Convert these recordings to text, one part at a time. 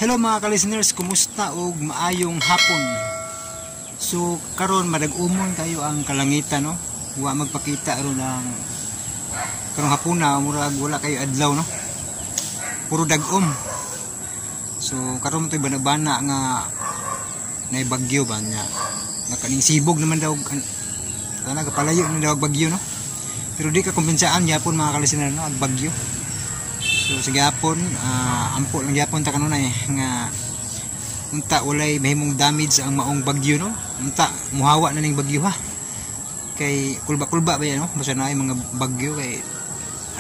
Hello mga ka-listeners, kumusta og maayong hapon. So karon madag-umon kayo ang kalangitan, no. Wa magpakita ron ang karong hapuna, murag wala kayo adlaw, no. Puro dag-om. So karon to'y bana-bana nga nay bagyo ba niya. Nga kaning sibog naman daw kana palayo na daw ang bagyo, no. Pero di ka kumpensaan gyapon, mga ka-listener, no, ang bagyo. So sa gyapon, ampo lang gyapon ta kanunay nga unta walay mahimong damage ang maong bagyo, no. Unta muhawa na ning bagyo ha. Kay kulba-kulba ba yan, no? Basta na ay mga bagyo kay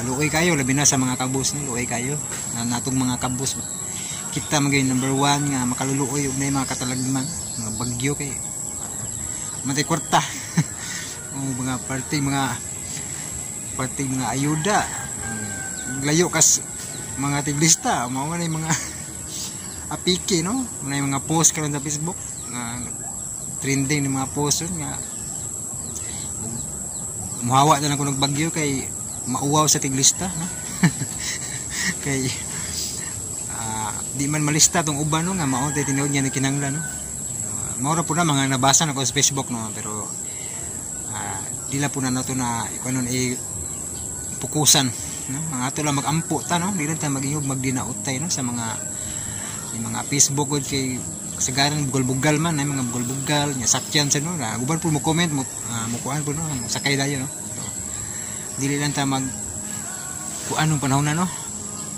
aluoy kayo, labi na sa mga kabus, no, luoy kayo. Na natong mga kabus ba. Kita magay number one nga makaluluoy og nay mga katalagman, mga bagyo kay matay kwarta. O mga parting mga ayuda. Layo kas mga tiglista, mao man mga apiki, no, may mga post karon sa Facebook nga trending ni mga post yun nga muhawa na lang kung nagbagyo kay mauwaw sa tiglista, no? Kay di man malista tong uban, no, nga mao tay tinuod nga kinahanglan, no. Mao ra po na mga nabasa nako sa Facebook, no, pero di lang po na nato na ikuanon i pukusan, no. Mga ato lang magampo ta, no, di lang ta magingog magdinautay, no, sa mga yung mga Facebook gud kay kasagaran bugal-bugal man ay mga bugal-bugal nya sakyan sa, no, na uban po mo comment mo, mo kuan po, no, mo sakay dayon, no. So, dili lang ta mag kuan nung panahon na, no,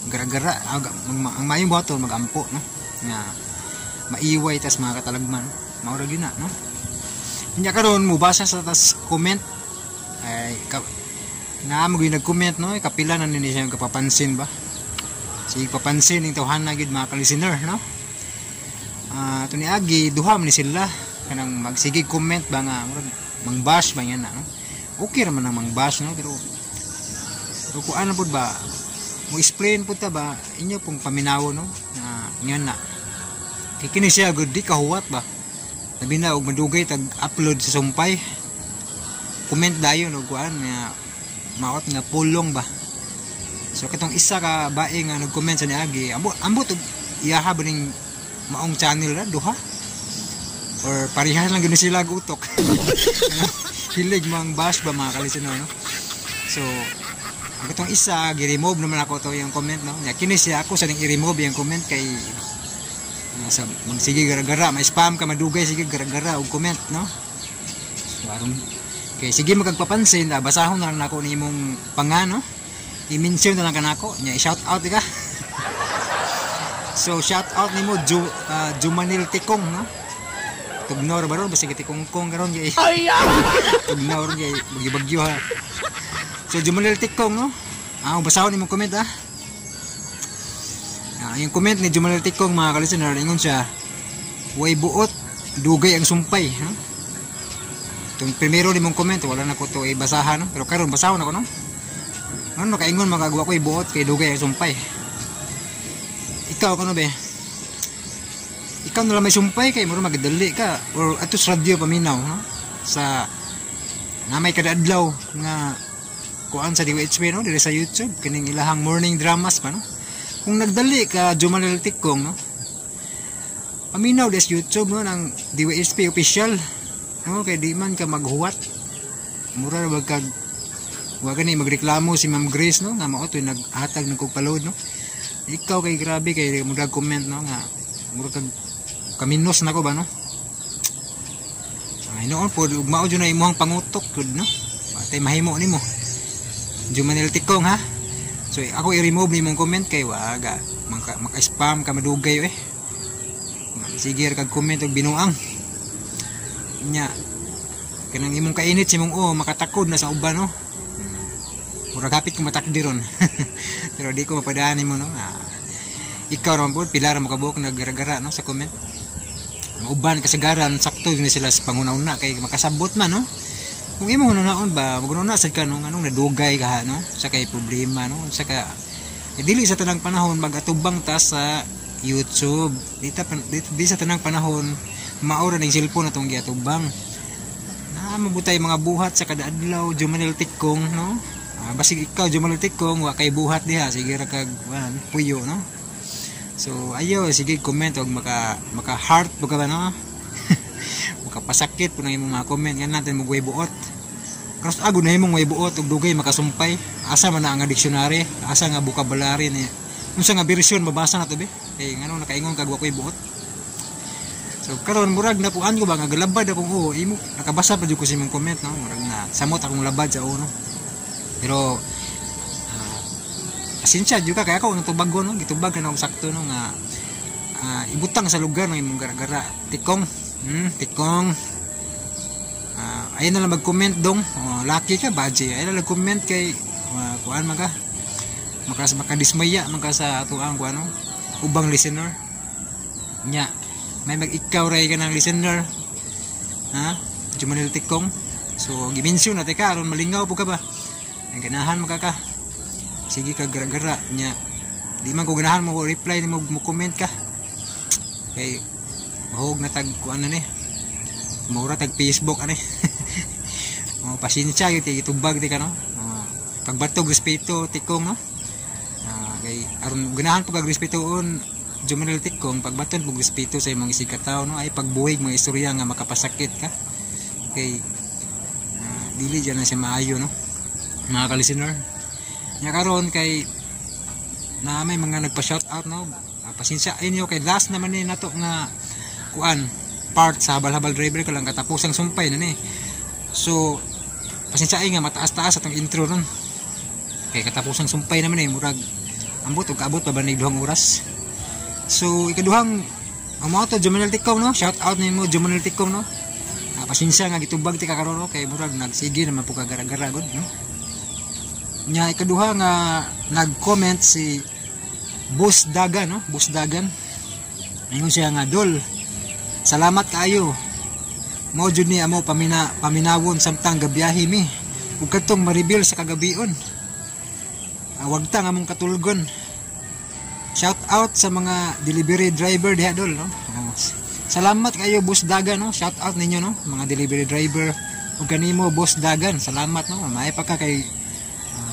gara-gara ang, ang maayong buhaton magampo, no, nga maiway tas mga katalagman, mao ra gyud na, no. Nya karon mubasa sa tas comment ay ka, na mo gyud nag-comment, no, kapila na ni siya kapapansin ba. Sige, papansin ning tawhana gyud, mga ka-listener, no. Ah, uh, agi duha man ni sila kanang magsige comment ba nga murag mang bash ba yan na, no. Okay ra man ang mang bash, no, pero pero kuan na pud ba, mo explain pud ta ba inyo pong paminaw, no, na nga na kay kini siya gud di kahuwat ba, labi na og madugay tag upload sa sumpay, comment dayon og kuan nga maot nga pulong ba. So katong isa ka bae nga nag-comment sa niagi, ambot ambot og iyaha ba ning maong channel ra duha or parehas lang gyud sila og utok, hilig mang bash ba, mga ka-listener, no. So ang katong isa gi-remove naman ako to yung comment, no. Nya kini siya ako sa ning i-remove yung comment kay sa magsige gara-gara, may spam ka madugay, sige gara-gara og comment, no. So aron kay sige magpapansin, basahon na lang nako ni imong panga, no, i-mention na lang kanako nya, i-shout out ka. So shout out nimo Jumanil Tikong, no. Tugnaw ra ba ron, basta tikong-kong karon kay tugnaw ron kay bagyo-bagyo ha. So Jumanil Tikong, no, basahon nimong comment ah. Yung comment ni Jumanil Tikong, mga ka-listener, ingon siya, "Way buot, dugay ang sumpay," no? Itong primero ni mong comment, wala na ko to ibasahan, no? Pero karon basahon ako, no. Ano nakaingon magagawa ko ibuot kay dugay ang sumpay? Ikaw kano be? Ikaw na lang may sumpay kay mura magdali ka or ato sa radyo paminaw, no? Sa na may kada adlaw nga kuan sa DWHP, no, dire sa YouTube kining ilahang morning dramas pa, no. Kung nagdali ka, Jumanel Tikong, no, paminaw des YouTube, no, ng DWHP official, no, kay di man ka maghuwat, mura ra kag wa gani magreklamo si Ma'am Grace, no, nga mao to'y naghatag ng kog palod, no. Ikaw kay grabe kay murag comment, no, nga mura kag kaminos nako ba, no. Ay noon po ug mao jud na imong pangutok gud, no, atay mahimo nimo, Jumanel Tikong, ha. So ako i-remove ni imong comment kay waga maka, maka-spam ka madugay eh. Sige kag comment og binuang nya kanang imong kainit sa imong o makatakod na sa uban, no. Murag hapit ko matakdi ron pero di ko mapadaan nimo, no. Ikaw ra pud, pila ra mo kabuok nagara-gara, no, sa comment. Ang uban kasagaran sakto ni sila sa panguna-una kay makasabot man, no. Kung imong hunaon ba, maguna sad ka, no, anong nadugay ka, no, sa kay problema, no, sa ka eh, dili sa tanang panahon magatubang ta sa YouTube, di sa tanang panahon maura ning cellphone atong giatubang na mabutay mga buhat sa kada adlaw, Jumanel Tikong, no. Basig ikaw, Jumanel Tikong, wa kay buhat diha, sige ra kag wan puyo, no. So ayo sige comment og maka heart po ka ba, no? Makapasakit po ng imong mga comment nga natin mo buot. Karos ago na imong way buot og dugay makasumpay. Asa man na ang dictionary? Asa nga vocabulary ni? Unsa nga version mabasa na to be? Kay ngano nakaingon kag wa koy buot? So karon murag na kuan ko ba nga galabad akong oo imo nakabasa pa jud ko sa imong comment, no? Murag na samot akong labad sa oo, no? Pero pasensya jud ka kay ako ang tubag no, gitubag ka na og sakto, no, nga ibutang sa lugar ng imong gara-gara tikong. Tikong. Ayun na lang mag-comment dong. Oh, lucky ka baje. Ayun na lang comment kay kuan man ka. Maka makadismaya man ka sa atuang kuan, no? Ubang listener. Nya, may mag-ikaw ray ka ng listener. Ha? Jumanil Tikong. So, gi-mention na ka aron malingaw po ka ba. Ang ganahan mo ka ka. Sige ka gara-gara nya. Di man ko ganahan mo reply mo, mo comment ka. Kay mahog na tag kuan na ni. Mura tag Facebook ani. Oh, pasensya gyud kay gitubag di ka, no. Oh, pagbatog respeto Tikong, no. Kay aron ganahan po kag respetuon Jumanil Tikong, pagbaton pug respeto sa imong isig katawo, no, ay pagbuhig mga istorya nga makapasakit ka kay dili dyan na siya maayo, no, mga ka-listener. Nya karon kay na may mga nagpa-shout out, no. Pasensya inyo kay last naman ni nato nga kuan part sa habal-habal driver ko lang katapusang sumpay na ni. So pasensya ay nga mataas-taas atong intro ron kay katapusang sumpay naman eh, murag ambot og kaabot pa ba ni 2 oras. So ikaduhang ang mga to Jumanel Tikong, no, shout out nimo Jumanel Tikong, no. Pasensya nga gitubag ti ka karon, no, kay murag nagsige naman po ka gara-gara gud, no. Nya ikaduha nga nag-comment si Boss Dagan, no, Boss Dagan. Ingon siya nga, "Dol, salamat kaayo. Mao jud ni amo paminawon samtang gabiyahe mi. Ug kadtong ma-reveal sa kagabion. Wag ta nga among katulgon. Shout out sa mga delivery driver diha, dol," no. Oh, salamat kayo Boss Dagan, no. Shout out ninyo, no, mga delivery driver. Ug kanimo Boss Dagan, salamat, no. Maay pa ka kay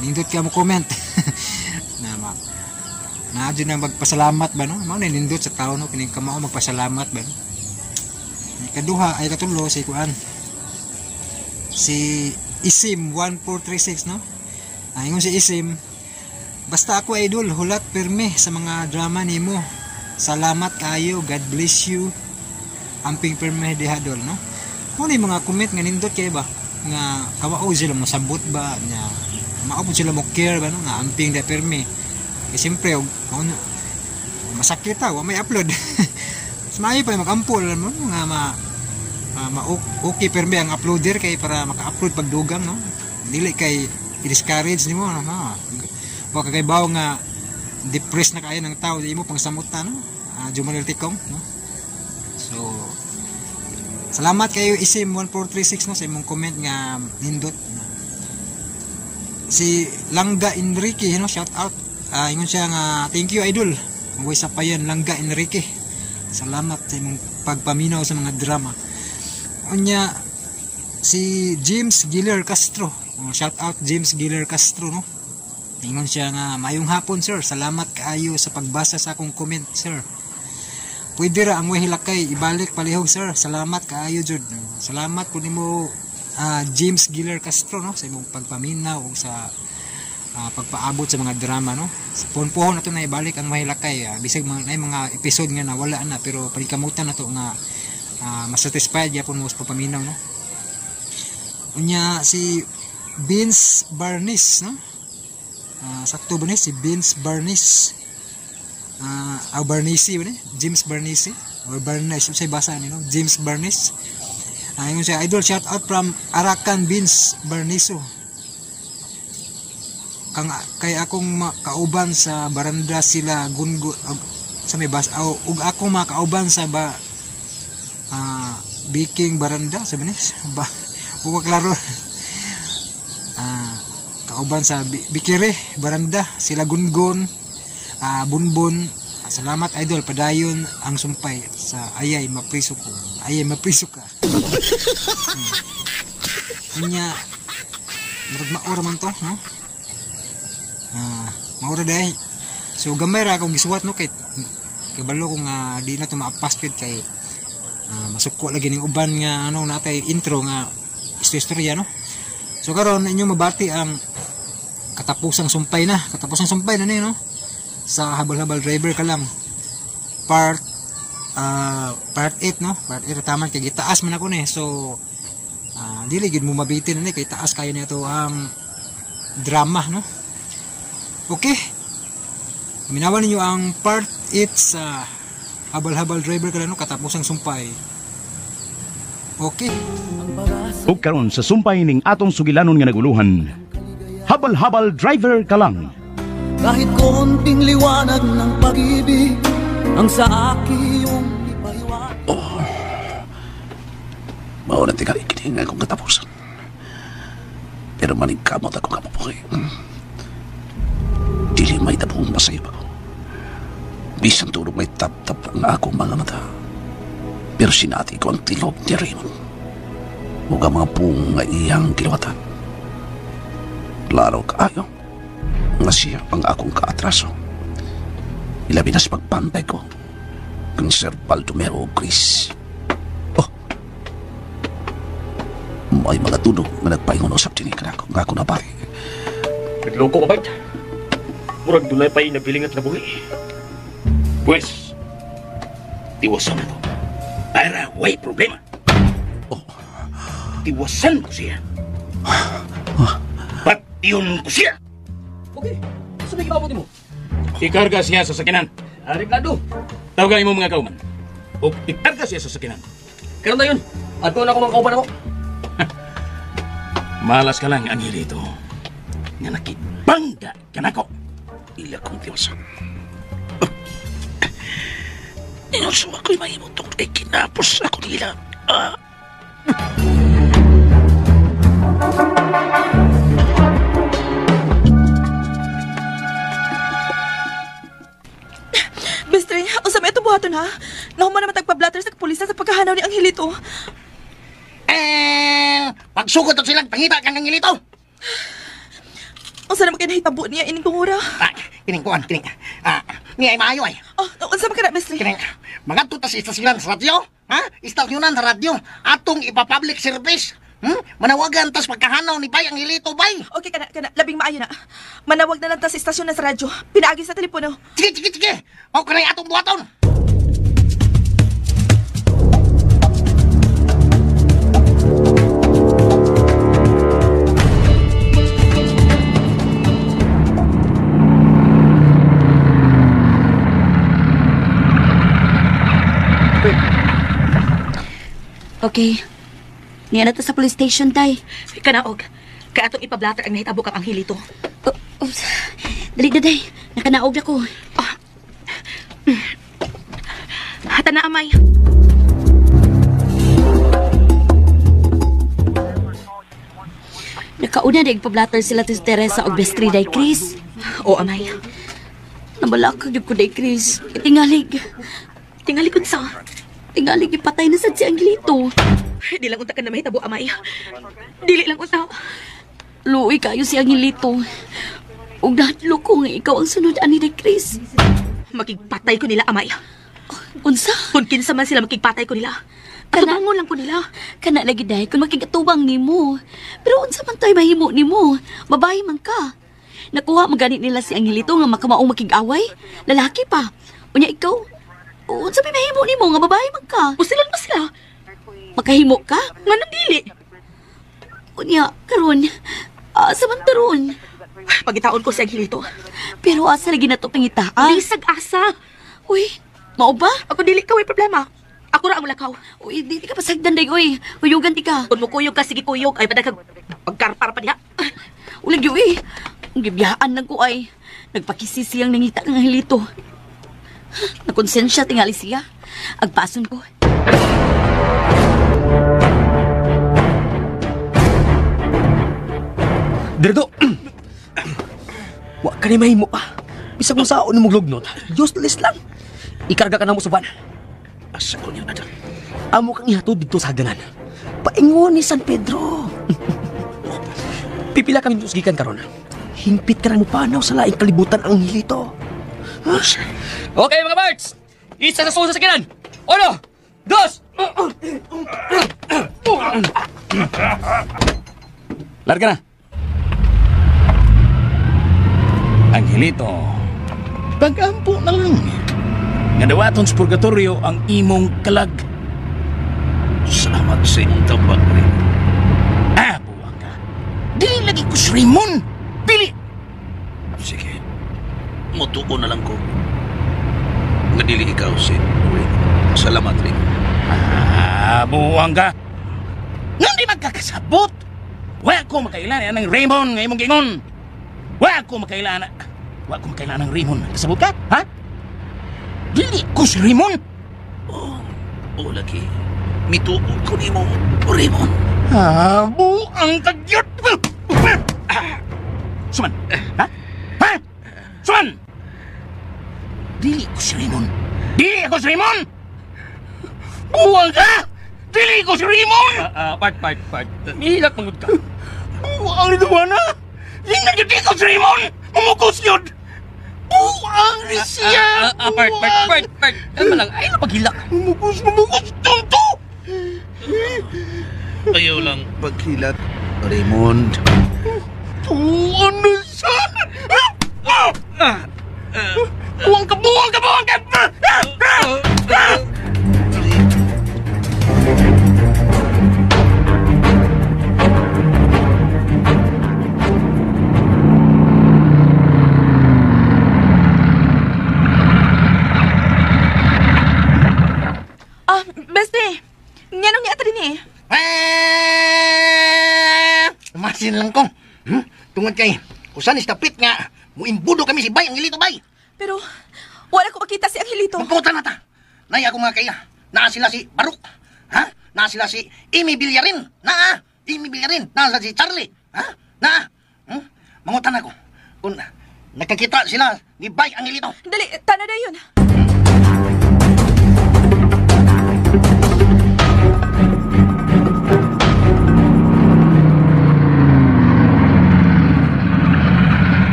nindot ka mo comment. Na ma na na magpasalamat ba, no? Mao na nindot sa tao, no, kining kamao magpasalamat ba, no? Ikaduha ay katulo si kuan. Si Isim 1436, no. Ingon si Isim, "Basta ako idol, hulat pirmi sa mga drama nimo. Salamat kayo, God bless you. Amping pirmi diha dol," no. Mo ni mga comment nga nindot kay ba nga kamao sila mo sabot ba nya mao pud sila mo care ba, no, nga amping da pirmi. Eh, siyempre og mao masakit ta wa may upload. Mas maayo pa mag-ampo mo nga ma okay pirmi ang uploader kay para maka-upload pagdugang, no. Dili kay i-discourage nimo, no, ha. Wa ka kay bawo nga depressed na kayo ng tao di mo pangsamutan, no. Jumanel Tikong, no. So salamat kayo Isim 1436, no, sa imong comment nga nindot. Si Langga Enrique, no, shout out. Ingon siya nga, "Thank you idol." Way sa payan Langga Enrique. Salamat sa imong pagpaminaw sa mga drama. Unya si James Giller Castro. Oh, shout out James Giller Castro, no. Ingon siya nga, "Mayong hapon sir, salamat kaayo sa pagbasa sa akong comment sir. Pwede ra ang hilakay ibalik palihog sir. Salamat kaayo jud." Salamat po nimo James Giller Castro, no, sa imong pagpaminaw ug sa pagpaabot sa mga drama, no. Sa puhon-puhon na to na ibalik ang mahilakay. Bisag mga na mga episode nga nawala na pero paningkamutan na to nga masatisfied gyapon mo sa pagpaminaw, no. Unya si Vince Barnes, no. Sakto ba ni si Vince Barnes? Barnesi ba ni? James Barnesi or Barnes unsay basa ni, no? James Barnes. Ingon siya, "Idol, shout out from Arakan Vince Barneso. Kang kay akong kauban sa baranda sila Gungo sa may bas aw, ug akong makauban sa ba Biking baranda," sabi ni ba ug klaro kauban sa Bikire baranda sila Gungon, Bunbon. Salamat idol, padayon ang sumpay sa ayay mapriso ko." Ayay mapriso ka. Unya murag maura man to, no. Maura dai. So gamay ra akong gisuwat, no, kay Kabalo ko nga di na to maapas gyud kay masuko lagi ning uban nga ano natay intro nga istorya no. So karon inyo mabati ang katapusang sumpay na, katapusang sumpay na ni no sa Habal-Habal Driver ka lang part part 8 no, part 8 taman kay gitaas man ako ni. So dili gyud mo mabitin ni kay taas kayo nito ang drama no. Okay, minawan ninyo ang part 8 sa Habal-Habal Driver ka lang no, katapusang sumpay. Okay. Ug karon sa sumpay ning atong sugilanon nga naguluhan, Habal-Habal Driver ka lang. Kahit konting liwanag ng pag-ibig ang sa akin yung ipahiwatig. Oh, mauna tingali kini nga akong katapusan. Pero maningkamot akong kapupuki. Dili may tabong masayop ako. Bisan tulog may tap-tap ang akong mga mata. Pero sinati ko ang tilob ni Raymond. Ug ang mga buong nga iyang kiluwatan. Klaro kaayo nga siya ang akong kaatraso. Ilabi na sa pagpantay ko kang Sir Baldomero Chris. Oh! May mga tunog nga nagpaingon usap din kanako nga ako nabati. Nagloko ka ba? Murag dunay pa'y nabiling at nabuhi. Pwes, tiwasan na to. Para way problema. Oh. Tiwasan ko siya. Patiyon ko siya. Okay, saan may ginawa mo? Ikarga siya sa sakinan. Ricardo. Tawagan mo mga kauman. O ikarga siya sa sakinan. Karon na yun. Ato na ako mga kauban ako. Malas ka lang, Angelito. Nga nakibangga ka na ko. Ila kong tiwasan. Ingon sa ako'y mahimutong ay kinapos ako nila. Bistri, unsa may itong buhaton ha? Nahuman naman tagpa-blatter sa kapulisan sa pagkahanaw ni Angelito. Eh, pagsugod to silang pangita kang Angelito. Unsa naman kay nahitabo niya ining tungura? Ah, kining kuan, kining. Ah, niya ay maayo ay. Oh, unsa man kana, Bistri? Kining, mangadto ta sa istasyonan sa radyo, ha? Istasyonan sa radyo, atong ipa-public service. Manawagan tas pagkahanaw ni Bay Angelito, bay. Okay, kana, kana, labing maayo na. Manawag na lang ta sa istasyon sa radyo. Pinaagi sa telepono. Sige, sige, sige. Mao kanay atong buhaton. Okay. Niya na to sa police station, tay. Kanaog. Kaya atong ipablatter ang nahitabo kang Angelito. Oh, oh, dali na, day. Nakanaog na ko. Oh. Hata na, amay. Nakauna na ipablatter sila to si Teresa og Bestri, day, Chris. O, amay. Nabalakag yung ko, day, Chris. Tingalig. Tingalig unsa? Tingalig, ipatay na sad si Angelito. Di lang unta ka na mahitabo, amay. Dili lang unta. Luoy kayo si Angelito. Ug nahadlok ko nga ikaw ang sunod ani ni Chris. Makigpatay ko nila, amay. Unsa? Kung kinsa man sila, makigpatay ko nila. Atubangon lang ko nila. Kana lagi dahil kung makigatubang nimo. Pero unsa man tayo mahimo nimo? Babae man ka. Nakuha magani nila si Angelito nga makamaong makig-away. Lalaki pa. Unya ikaw, unsa may mahimo nimo nga babae man ka? Usilon mo sila. Makahimo ka? Nganong dili? Unya, karon, asa man taron? Pagitaon ko si Angelito. Pero asa lagi na to pangitaan? Bisag asa. Uy, mao ba? Ako dili ka way problema. Ako ra ang lakaw. Uy, di ka pasagdan day, uy. Kuyugan di ka. Kung mukuyog ka, sige kuyog. Ay, padag pagkarpar pa diha. Ulag yun, eh. Ang gibiyaan lang ko ay. Nagpakisi siyang nangita ng Angelito. Nakonsensya tingali siya. Agpason ko. Dirdo! Wa ka ni mahimo pa. Bisag mo saon ni mong lugnot, useless lang. Ikarga ka na mo sa van. Asa ko niyo, Adam? Amo kang ihatod dito sa hagdanan. Paingon ni San Pedro. Pipila kami gikan karon. Hingpit ka na mo panaw sa laing kalibutan ang hilito. Unsa? Okay mga Barts! Isa sa sulod sa sakinan. 1, 2. Larga na. Angelito, pag-ampo na lang. Nga dawaton sa purgatorio ang imong kalag. Salamat sa imong tambang, Raymond. Ah, buwang ka. Dili lagi ko si Raymond. Dili. Sige. Mutuo na lang ko. Nga dili ikaw si Raymond. Salamat, Raymond. Ah, buwang ka. Nga di magkakasabot. Wa ko makailan ang Raymond nga imong gingon. Wa ko makailan. Wa ko makailan ang Raymond. Kasabot ka? Ha? Dili ko si Raymond. Oh, oh lagi. Mituo ko nimo, Raymond. Ah, buang ka gyud. Suman. Ha? Ha? Suman. Dili ko si Raymond. Dili ako si Raymond. Buang ka. Dili ko si Raymond. Part. Mihilak mangud ka. Buang ni Duana. Ingnan gyud ko si Raymond. Mumukos yun. Buang ni siya. Part. Kalma lang. Ay, paghilak. Mumukos. Tunto. Ayaw lang paghilat, Raymond. Tuwan na siya. Buang ka. Ah, beste. Nganong niya ata din eh. Masin lang ko. Tungod kay, usan is dapit nga, muimbudo kami si Bay Angelito, Bay. Pero, wala ko makita si Angelito. Magputa na ta. Nay ako mga kaya. Naa sila si Baruk. Ha? Naa sila si Amy Villarin. Naa. Amy Villarin. Naa sila si Charlie. Ha? Naa. Mangutan ako. Kung nakakita sila ni Bay Angelito. Dali, tana na yun.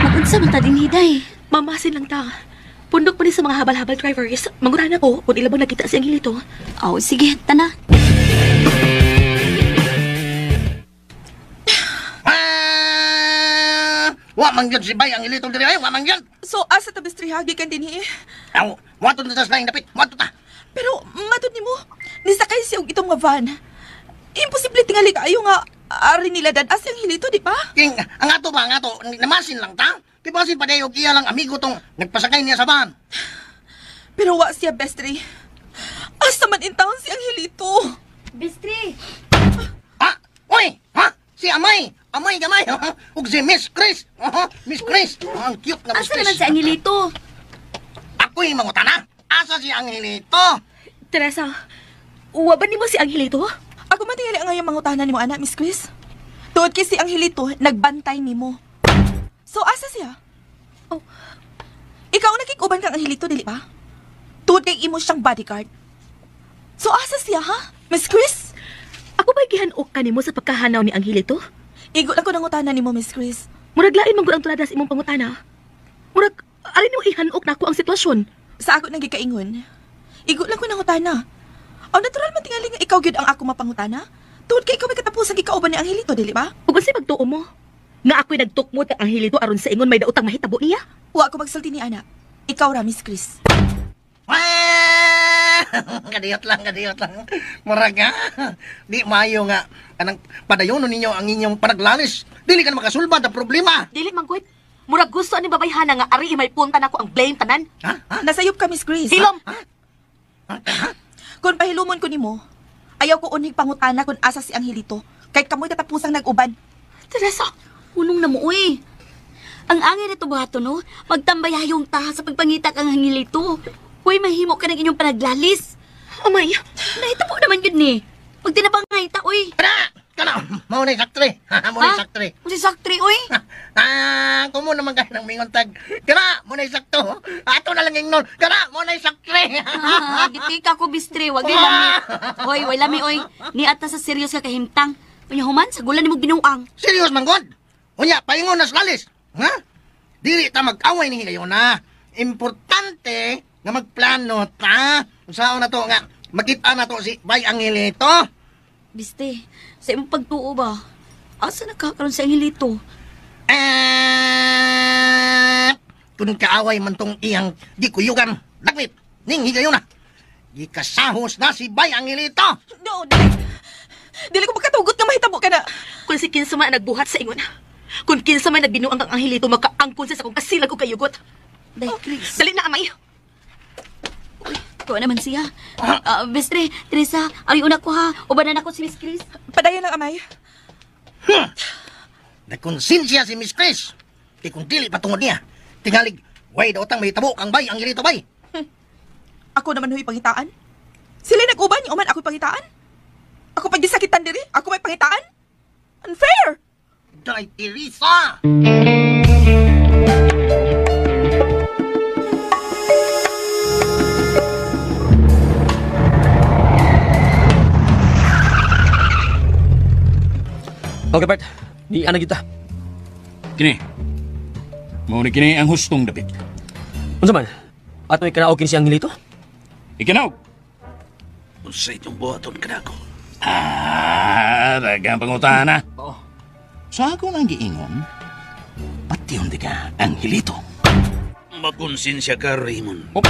Magunsa man ta din hiday. Mamasin lang ta. Pundok pa ni sa mga habal-habal drivers. Mangurana ko kung ilabang nakita si Angelito. Oh, sige, tana. Wa man gyud si Bay Angelito diri ay, wa man gyud. So asa ta bistri hagi kan dinhi? Aw, moadto na ta sa laing dapit, moadto ta. Pero matud nimo, nisakay siya og itong nga van. Imposible tingali kaayo nga ari nila dad as si Angelito, di ba? King, ang ato ba, ang ato, namasin lang ta. Tibasin pa dayo iya lang amigo tong nagpasakay niya sa van. Pero wa siya, bestri. Asa man in town si Angelito? Bestri! Ah, uy, ha? Si Amay, Amay gamay. Ug si Miss Chris. Miss Chris. Ang cute na Miss Asa Chris. naman si Angelito? Ako'y mangutana. Asa si Angelito? Teresa, wa ba nimo si Angelito? Ako man tingali ang ngayong mangutana nimo ana, Miss Chris. Tuod kay si Angelito nagbantay nimo. So asa siya? Oh. Ikaw ang nakikuban kang Angelito, dili ba? Tuod kay imo siyang bodyguard. So asa siya, ha? Miss Chris? Ako ba'y gihan-ok ka nimo sa pagkahanaw ni Angelito? Igo lang ko nangutana nimo, Miss Chris. Murag lain man gud ang tulada sa imong pangutana. Murag alin nimo ihan-ok nako ang sitwasyon? Sa ako nang gikaingon. Igo lang ko nangutana. Aw natural man tingali nga ikaw gyud ang ako mapangutana. Tuod kay ikaw may katapusan gikauban ni Angelito, dili ba? Ug unsay pagtuo mo? Nga ako'y nagtukmot kang Angelito aron sa ingon may daotang mahitabo niya? Wa ko magsulti ni ana. Ikaw ra, Miss Chris. Kadiyot lang, kadiyot lang. Murag ha? Di maayo nga. Anang padayonon ninyo ang inyong panaglalis. Dili ka na makasulbad ang problema. Dili man gud. Murag gusto ani babayhana nga ari may punta nako ang blame tanan. Ha? Ha? Nasayop ka, Miss Chris. Hilom. Ha? Ha? Kung pahilumon ko nimo, ayaw ko unig pangutana kung asa si Angelito. Kahit kamoy katapusang nag-uban. Teresa, Unong na mo, uy. Ang angin nito buhato, no? Magtambayayong taha sa pagpangita kang Angelito. Uy, mahimo ka ng inyong panaglalis. Amay. Nahitabo naman yun ni. Magtinabangay ta, uy. Kana! Kana! Mao na saktre. Mao na saktre. Mao si saktre, uy. Ah, kumo naman kayo ng mingon tag. Kana! Mao na sakto. Ato na lang ingnon. Kana! Mao na saktre. Gitika ko, bistre. Wag di lami. Hoy, way lami, oy. Ni ata sa serious ka kahimtang. Unya human, sa gulan ni mo binuang. Serious man god. Unya, paingon na sa lalis. Ha? Dili ta mag-away ni higayon na. Importante, Nga magplano ta. Unsaon na to nga makita na to si Bay Angelito? Biste, sa imong pagtuo ba? Asa nagkakaroon si Angelito? Kung kaaway man tong iyang gikuyugan, dagwit, ning higayon na. Gikasahos na si Bay Angelito. No, dili. Dili ko makatugot nga mahitabo ka na. Kung si kinsa man nagbuhat sa ingon, kung kinsa man nagbinuang kang Angelito, makaangkon siya sa kong kasilag o kayugot. Day, Chris. Dali na, amay. Uy, tuwa naman siya. Bestre, Teresa, ari una ko ha. Ubanan ako si Miss Chris. Padayon lang, amay. Nagkonsensya si Miss Chris. Kay kung dili patungod niya, tingalig, way daw tang may tabo kang Bay Angelito, bay. Ako naman huy pangitaan. Sila nag-uban, yung uman ako'y pangitaan. Ako pagdisakitan diri, ako may pangitaan. Unfair! Day, Teresa! Okay, Bert. Di ana kita. Kini. Mao ni kini ang hustong dapit. Unsa man? Ato ikanaog kini si Angelito? Ikanaog. Unsa itong buhaton kanako? Ah, daghang pangutana. Oo. Sa ako nang giingon, patyon di ka, Angelito. Makonsensya ka, Raymond. Oh,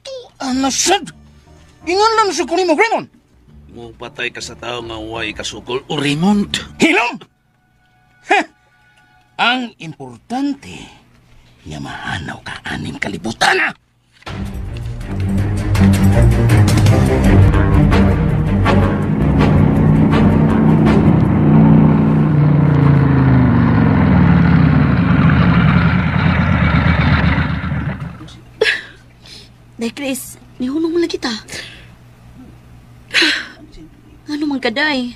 tuan na sad. Ingon lang sa kunin mo, Raymond. Mupatay ka sa tao nga way kasukol o Raymond. Hilom! Ha! Ang importante, nga mahanaw ka aning kalibutan na! Day, Chris, nihunong mo lang kita. Ano man ka, Day?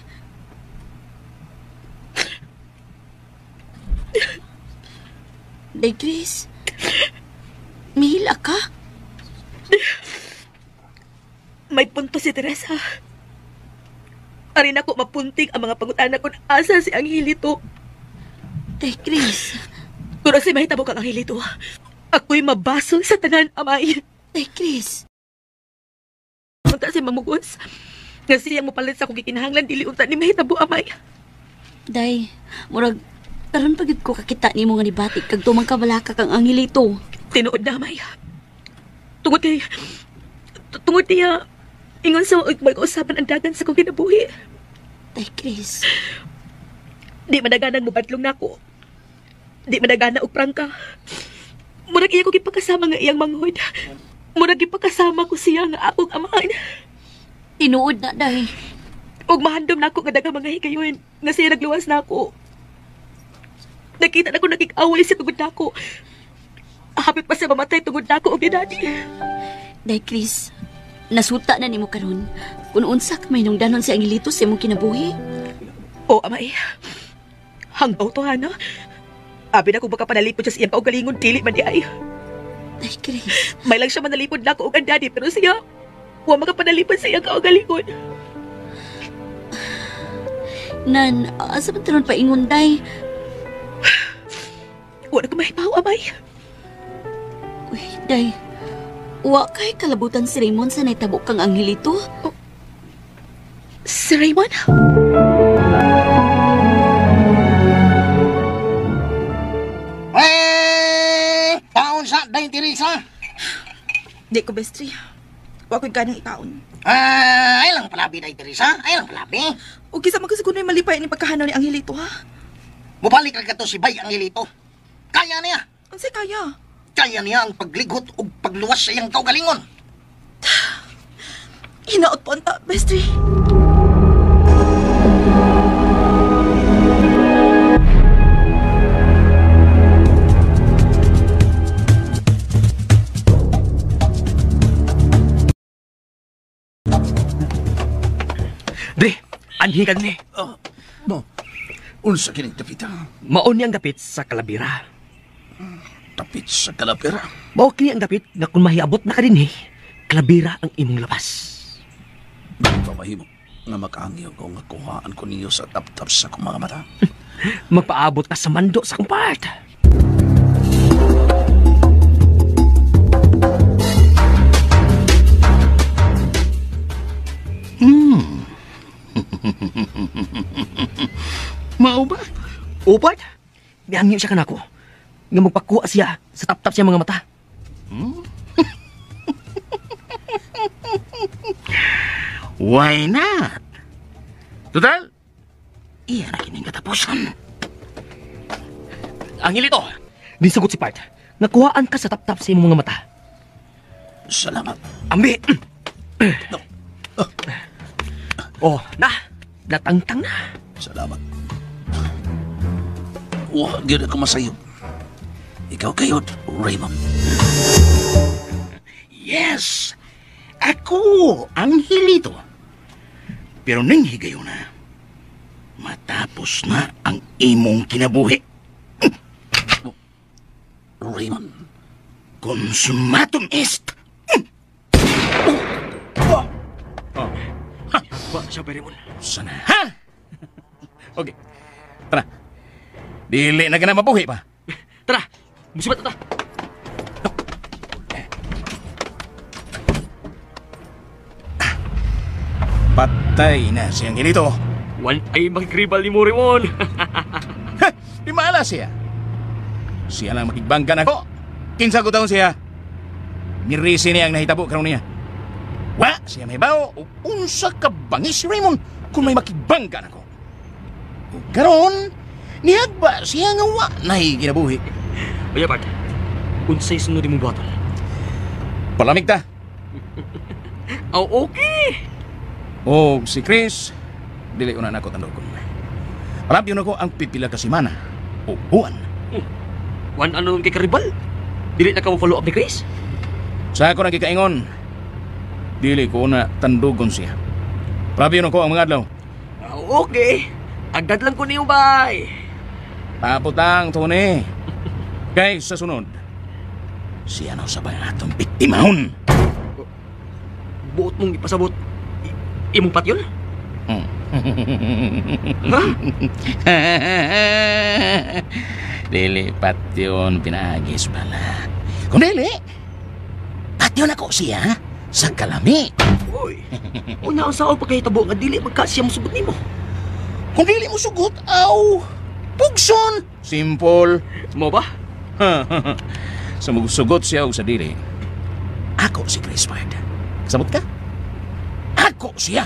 Day, Chris, mihila ka? May punto si Teresa. Arin ako mapunting ang mga pangutana kung asa si Angelito. Day, Chris. Pero si mahitabo kang Angelito, ako'y mabasol sa tanan, amay. Day, Chris. Unta si Mamugos. Nga siyang mopalit sa akong gikinahanglan, dili unta ni mahitabo, amay. Day, murag, karon pagid ko kakita nimo nga nibati kag tumang kabalaka kang Angelito. Tinuod na, amay. Tungod kay, tungod niya, ingon sa mag-usapan ang dagan sa akong kinabuhi. Day, Chris. Di madaganang mubadlong nako. Di madagana og prangka. Murag iya ko gipakasama nga iyang manghod. Murag gipakasama ko siya nga akong amahan. Tinuod na, Day. Og mahandom nako nga daghang mga higayon nga siya nagluwas nako. Nakita na ko nakig-away siya tungod nako. Hapit pa siya mamatay tungod nako og ni Daddy. Day, Chris, nasuta na nimo karon kung unsa ka may nungdanon si Angelito sa imong kinabuhi. O, amay. Hanggaw to, hana. Abi na kung baka panalipod siya sa iyang kaugalingon, dili man di ay. Ay, Chris. May lang siya manalipod na ako og ang daddy, pero siya, wa makapanalipod sa iyang kaugalingon. Nan, asa man taron paingon, Day? Wa na ko mahibaw, amay. Uy, Day. Wa kay kalabutan si Raymond sa naitabo kang Angelito? Oh, si Raymond? Eh, taon sa Day Teresa. Di ko, bestri. Wa ko'y ganang ikaon. Ay lang palabi, Day Teresa. Ay lang palabi. O kisa man kasi kuno'y malipay ni pagkahanaw ni Angelito, ha? Mubalik ra kato si Bay Angelito. Kaya niya. Unsay kaya? Kaya niya ang pagligot o pagluwas sa iyang kaugalingon. Hinaot po anta, bestri. Dre, anhi ka ni. Oh, mo, unsa kining dapita? Maon ni ang dapit sa Kalabira. Dapit sa Kalabira? Mao kini ang dapit nga kung mahiabot na ka dinhi, Kalabira ang imong labas. Pamahimo nga makaangyo ko nga kuhaan ko ninyo sa taptap sa akong mga mata. Magpaabot ka sa mando sa akong part. O, part. Mihangyo siya kanako. Nga magpakuha siya sa tap-tap siya mga mata. Why not? Total, iya na kining katapusan. Angelito, nisugot si Part. Nakuhaan ka sa tap-tap sa imong mga mata. Salamat. Ambi! No. Oh, na! Natangtang na. Salamat. Wa gyud ako masayop. Ikaw kayo, Raymond. Yes! Ako, Angelito. Pero ning higayon na, matapos na ang imong kinabuhi. Raymond. Consumatum est! Oh. Ba, siya pa, Raymond. Sana, ha? Okay. Tara. Dili na ka na mabuhi pa. Tara, musibat na ta. Patay na si Angelito. Wan ay makikribal ni mo, Raymond. Ha, di maala siya. Siya lang makigbangga na ko. Kinsa ko taon siya. Mirisi niya ang nahitabo karon niya. Wa, siya may bao. Unsa ka bangis si Raymond kung may makigbangga na ko. Karon, nihagba siya nga wa na'y ginabuhi. Oya, Bart. Unsay sunod imong buhaton? Palamig ta. Oh, okay. O si Chris, dili ko na nako tandokon. Palabyon ako ang pipila ka semana o buwan. Wan ano kay karibal? Dili na ka mo follow up ni Chris? Sa ako nagkikaingon, dili ko na tandugon siya. Palabyon ako ang mga adlaw. Okay. Agad lang ko niyo, bay. Tapot lang, Tony. Kay sa sunod, siya na sabay atong biktimahon. Buot mong ipasabot imong patyon? Ha? Dili patyon pinaagis bala. Kung dili, patyon ako siya sa kalami. Uy, una ang sao pagkahitabo nga dili magka siya mosugot nimo. Kung dili mo sugot, aw, pugson. Simple. Mo ba? Sa magsugot siya o sa dili, ako si Chris Bard. Kasabot ka? Ako siya.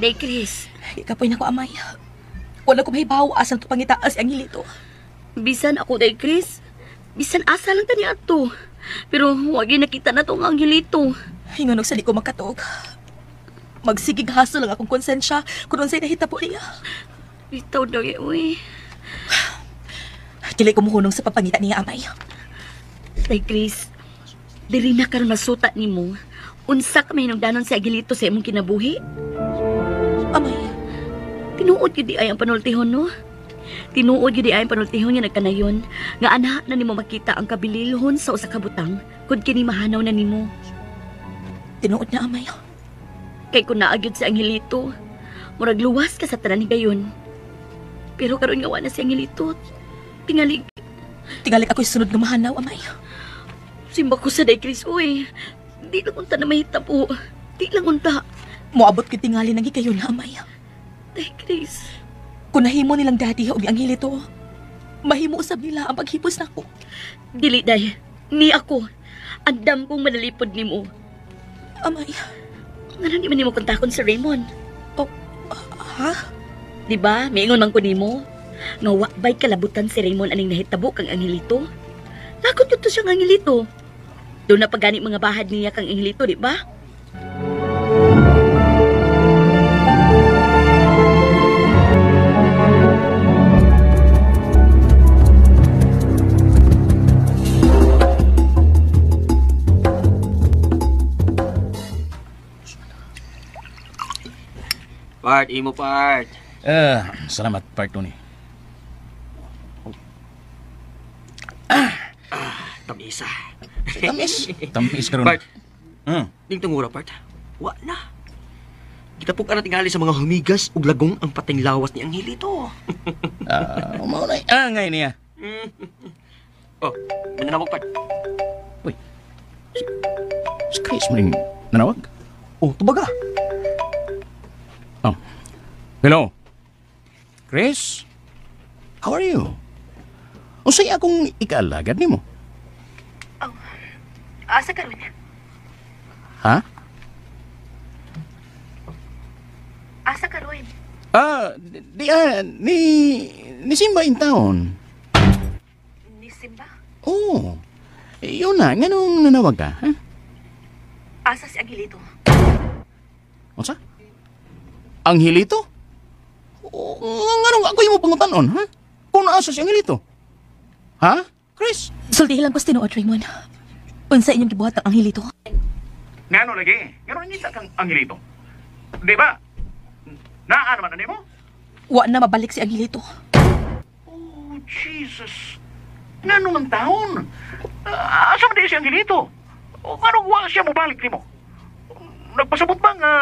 Day, Chris. Ikapoy na ko, amay. Wala ko mahibaw asang to pangitaas ang Angelito. Bisan ako, Day, Chris. Bisan asa lang tani ato. Pero wag yun nakita na to ang Angelito. Hinganog sa di ko makatog. Magsigig haso lang akong konsensya kung unsay nahitabo niya. Bitaw daw, uy. Dili ko muhunong sa pagpangita niya, amay. Day, Chris. Diri na karon masuta nimo. Unsa ka may hinungdanon si Angelito sa imong kinabuhi? Amay. Tinuod yun di ay ang panultihon, no? Tinuod yun di ay ang panultihon nga nagkanayon nga anak na nimo makita ang kabililhon sa usa ka butang kung kini mahanaw na nimo. Tinuod na, amay. Kay kung naagyod si Angelito, murag luwas ka sa tanan higayon. Pero karon nga wa na si Angelito. Tingalig. Tingalig ako'y sunod nga mahanaw, amay. Simba ko sa day, Chris, uy. Di lang unta na mahitabo. Di lang unta. Moabot ko tingali ng higayon, amay. Day, Chris. Kung nahimo nilang daddy o ni Angelito, mahimo usab nila ang paghipos nako. Dili, day. Ni ako. Andam kong manalipod nimo. Amay. Ngano di man nimo kontakon si Raymond? Oh, ha? Di ba? Miingon man ko nimo. Nga wa bay kalabutan si Raymond aning nahitabo kang Angelito. Lakot to siyang Angelito. Doon na pagani mga bahad niya kang Angelito, di ba? Part, imo part. Salamat, part, Tony. Tamisa. Tamis. Tamis karon. Part. Hmm. Ning tungura, part. Wa na. Kitapok na tingali sa mga humigas ug lagong ang pating lawas ni Angelito. Mao na angay niya. Oh, nanawag pa. Uy. Si Chris mo rin nanawag? Oh, tubaga. Oh. Hello. Chris? How are you? Unsay akong ikaalagad nimo? Oh, asa karon? Ha? Asa karon? Di ni Simba in town. Ni Simba? Oo. Oh, yun na, nganong nanawag ka, ha? Asa si Angelito? Unsa? Angelito? Nganong ako imo pangutanon, ha? Kung naasa si Angelito? Ha? Chris? Sultihi lang ko sa tinuod, Raymond. Unsa inyong gibuhat ang Angelito? Ngano lagi? Ngano nangita kang Angelito? Di ba? Naa naman na nimo? Wa na mabalik si Angelito. Oh, Jesus. Ngano man taon? Asa man di si Angelito? Ngano wa siya mobalik nimo? Nagpasabot ba nga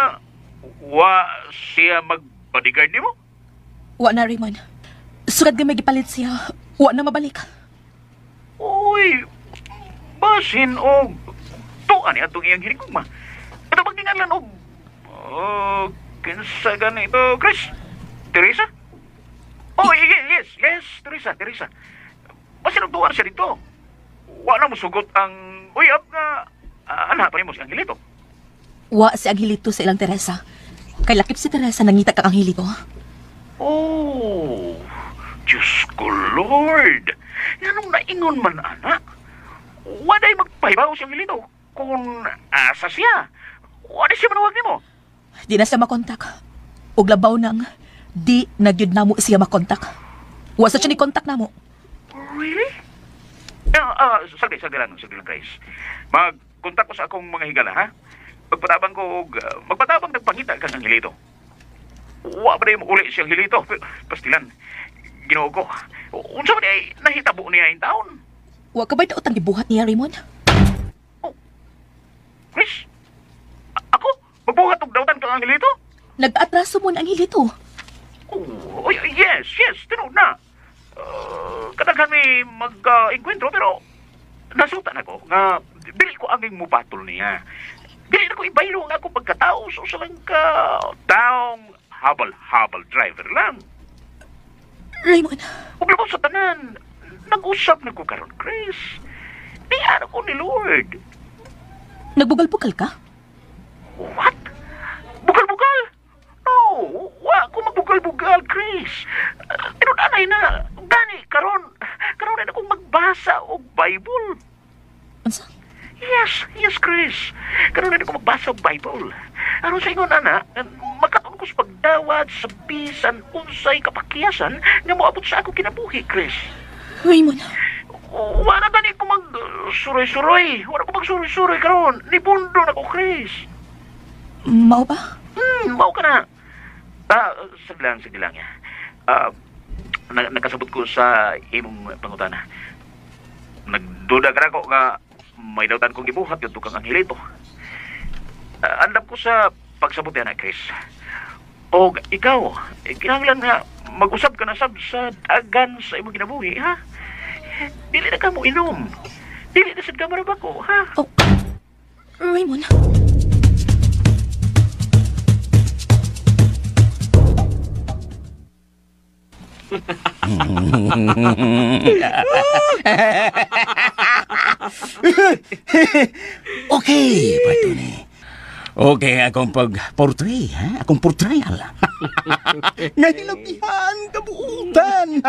wa siya mag-bodyguard nimo? Wa na, Raymond. Sugad nga may gipalit siya. Wa na mabalik. Uy, basin og tuan ni atong iyang hinigugma. Ito pagtingalan og kinsa ganito, Chris? Teresa? Oh, yes, Teresa. Basin og tuan siya dito. Wa na mosugot ang uyab nga anak pa nimo si Angelito. Wa si Angelito sa ilang Teresa. Kay lakip si Teresa nangita kang Angelito. Oh, Diyos ko, Lord! Nganong naingon man, anak? Waday magpahibaw si Angelito kung asa siya. Waday siya manawag nimo. Di na siya makontak. Ug labaw nang di na gyud namo siya makontak. Wa sa siya ni kontak namo. Really? Sagdi lang, guys. Magkontak ko sa akong mga higala, ha? Magpatabang ko, magpatabang nagpangita kang Angelito. Wa ba na uli si Angelito? Pastilan, Ginoo ko. Unsa ba ay nahitabo niya in taon? Wa ka ba'y daotang gibuhat niya, Raymond? Oh, Chris? Ako? Magbuhat og dautan kang Angelito? Nag-atraso mo na Angelito. Oh, yes, tinuod na. Kadaghan may mag-enkwentro pero nasutan ako nga dili ko anging mupatol niya. Dili na ko ibaylo ang ako pagkatao sa usa lang ka taong habal-habal driver lang. Raymond. Ug labaw sa tanan, nag-usap na ko karon, Chris. Niara ko ni Lord. Nagbugal-bugal ka? What? Bugal-bugal? No, wa ko magbugal-bugal, Chris. Tinud-anay na. Gani, karon na akong magbasa og Bible. Unsa? Yes, Chris. Karon na akong magbasa og Bible. Aron sa ingon, ana, makatuon ko sa pagdawat sa bisan unsay kapakyasan nga moabot sa ako kinabuhi, Chris. Raymond. Wala gani ko mag-suroy-suroy. Wala ko mag-suroy-suroy karon. Nibundo na ko, Chris. Mao ba? Mao ka na. Sige lang. Nakasabot ko sa imong pangutana. Nagduda ka na ko nga may dautan kong gibuhat yung tukang Angelito. Andam ko sa pagsabot yan, Chris. O ikaw, kinahanglan nga mag-usab ka na sab sa dagan sa imong kinabuhi, ha? Dili na ka mo inom. Dili na sad ka marabako, ha? Oh, Raymond. Okay, Bartone. Okay, akong pag-portray, ha? Akong portrayal. Ngahilabihan, kabuutan.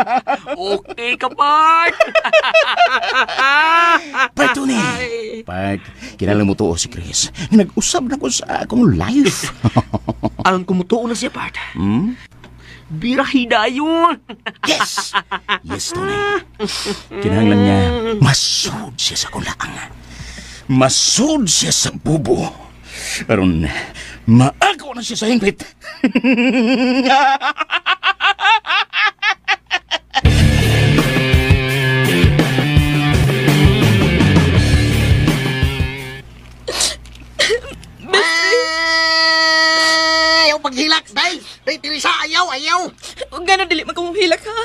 Okay ka, Bart. Bartone. Bart, kinala mo to si Chris. Nag-usab na ko sa akong life. Ang kumutuo na siya, Bart. Bira hidayon. Yes! Yes, Tony. Kinahanglan niya, masud siya sa kulaang. Masud siya sa bubo. Aron, maagaw na siya sa hingpit. Ayaw Day, Teresa, ayaw, ayaw. Huwag nga na dili magkamuhilak ha.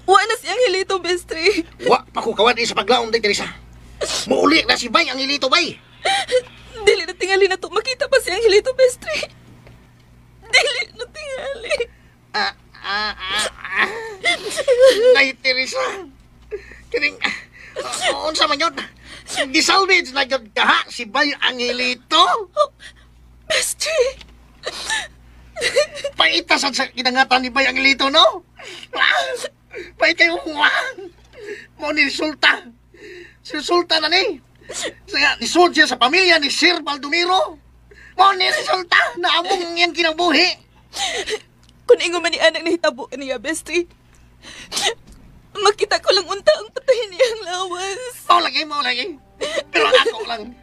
Wa na si Angelito, bestie. Wa pa ko kawad sa paglaom, Day, Teresa. Muuli na si Bay Angelito, Bay. Dili na tingali na to. Makita pa si Angelito, bestie. Dili na tingali. Day, Teresa. Kining, unsa man yun? Gisalvage na yun ka, ha? Si Bay Angelito? Oh, bestie. Paitasan sa kinangatan ni Bay Angelito, no? Pait kayo, mo ni resulta. Si resulta na ni. Saya, nisod siya sa pamilya ni Sir Baldomero. Mo ni resulta na among iyang kinabuhi. Kung ingo man ni anak nahitabo niya, bestie. Makita ko lang unta ang patayin niyang lawas. Mao lagi. Pero ako lang.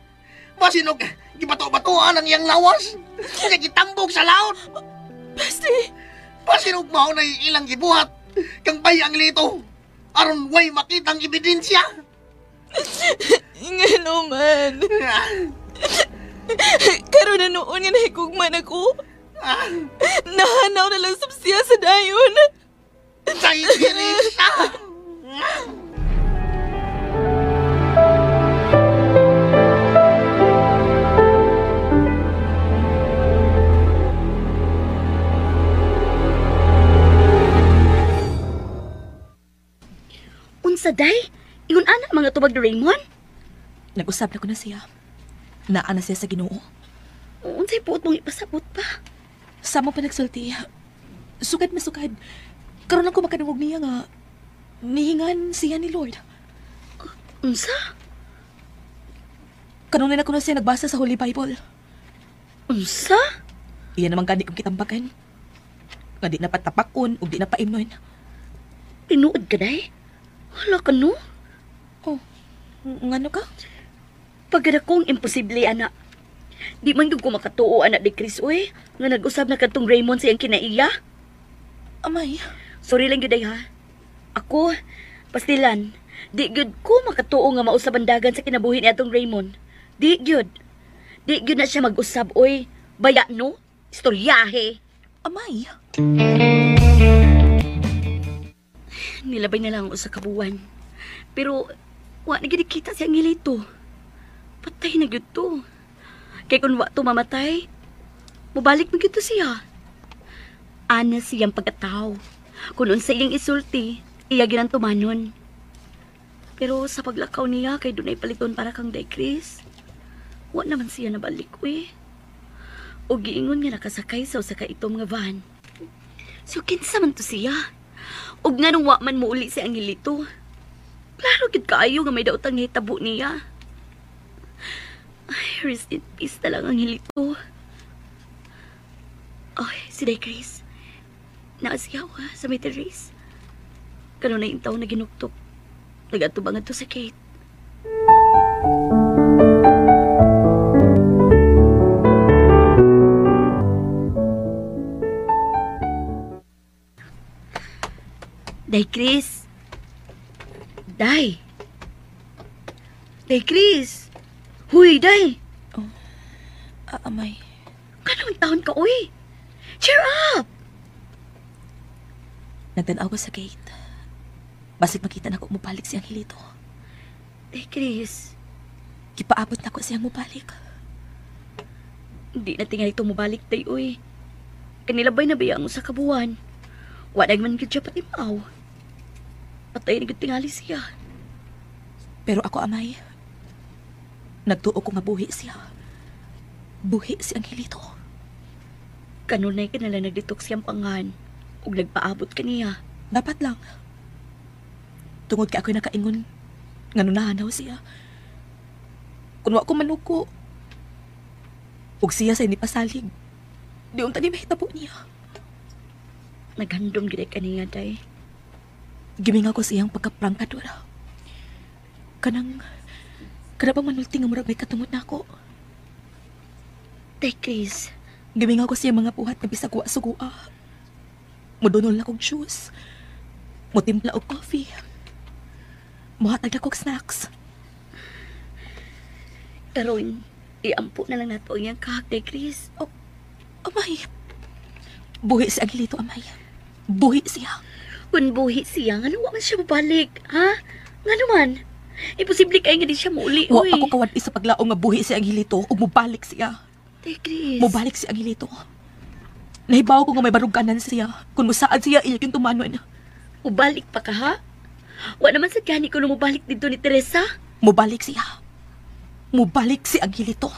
Masinog, gibato-batuan ang iyang lawas. Kaya gitambog sa laot. Bestie. Masinog mao na ilang gibuhat. Kang Bay Angelito. Aron way makitang ebidensya. Ngano man. Karon na noon nga nahigugman ako. Nahanaw na lang sab siya sa dayon. Day, Teresa. Unsa day? Ingon ana mga tubag ni Raymond? Nag-usab na ko na siya. Naa na siya sa Ginoo. Unsay puot mong ipasabot pa? Sa mo pa nagsulti. Sukad na sukad. Karon lang ko makadungog niya nga nihingan siya ni Lord. Unsa? Kanunay na ko na siya nagbasa sa Holy Bible. Unsa? Iyan naman gani kong kitambakan. Nga di na patapakon ug di na paimnon. Tinuod ka day? Hala ka no? Oh, ngano ka? Pagkada kong imposible, ana. Di man gyud ko makatuo, ana di Chris, uy. Nga nag-usab na kadtong Raymond sa iyang kinaiya. Amay. Sorry lang gyud ay ha. Ako, pastilan, di gyud ko makatuo nga mausab ang dagan sa kinabuhi ni atong Raymond. Di gyud. Di gyud na siya mag-usab, uy. Baya no? Istoryahe. Amay. Nilabay na lang ang usa ka buwan. Pero, wa na gyud kita si Angelito. Patay na gyud to. Kay kung wa to mamatay, mubalik man gyud to siya. Ana siyang pagkatao. Kung unsa iyang isulti, iya gyud ang tumanon. Pero sa paglakaw niya kay dunay paliton para kang Day Chris, wa naman siya nabalik, uy. O giingon nga nakasakay sa usa ka itom nga van. So kinsa man to siya? Og nganong wa man muuli si Angelito? Klaro gid kaayo nga may daotang nahitabo niya. Ay, rest in peace na lang, Angelito. Ay, si Day Chris. Naasiyaw ha, sa may terrace. Kanunay yung taon na ginuktok. Nag-atubang to sa gate. Day Chris. Day. Day Chris. Huy, Day. Oh, amay. Kanong taon ka, uy? Cheer up! Nagtanaw ko sa gate. Basig makita na ko mubalik si Angelito. Day Chris. Gipaabot na ko siyang mubalik. Hindi na tingali ito mubalik, Day, uy. Kanilabay na biya ang usa ka buwan. Wa man gid siya patimaw. Patay na gid tingali siya. Pero ako, amay, nagtuo ko nga buhi siya. Buhi si Angelito. Kanunay ka nalang nagditok siyang pangan ug nagpaabot kaniya. Dapat lang. Tungod kay ako'y nakaingon nga nunahanaw siya. Kun wa ko manuko, ug siya sa inipasalig, di unta ni mahitabo niya. Naghandom gid kaniya, Day. Gimingaw ko siyang pagkaprangkadora. Kanang, kana bang manulti nga murag may katungod na ako. Day, Chris. Gimingaw ko siyang mga buhat na bisag wa sugua. Mudunol na kog shoes. Mutimpla og coffee. Muhatag na kog snacks. Karon, iampo na lang nato ang iyang kahak, Day, Chris. Oh, amay. Buhi si Angelito, amay. Buhi siya. Kung buhi siya, ngano wa man siya mabalik, ha? Ngano man? Imposible kay nga di siya muuli, Wa uy. ako kawad sa paglaom nga buhi si Angelito ug mobalik siya. Te, Chris. Mobalik si Angelito. Nahibaw ko nga may baruganan siya. Kung musaad siya, iya yung tumanon. Mubalik pa ka, ha? Wa naman sa gani ko mubalik dito ni Teresa. Mobalik siya. Mobalik si Angelito.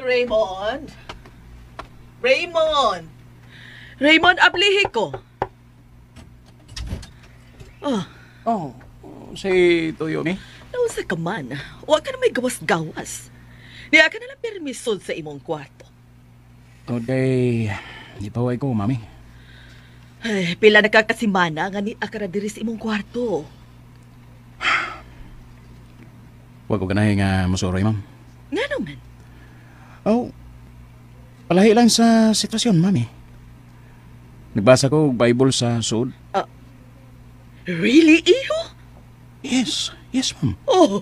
Raymond? Raymond! Raymond, ablihi ko. Oh. Oh, si Toyomi? Nausa ka man. Huwag ka na may gawas-gawas. Niya ka na lang permiso sa imong kwarto. Today, di pa ko, mami. Ay, pila nakakasimana nga ni akara diri sa imong kwarto. Huwag ko ganahe nga musuroy, ma'am. Nga naman. Oh, palahi lang sa sitwasyon, mami. Nagbasa ko og Bible sa suod. Really, iho? Yes, yes, ma'am. Oh,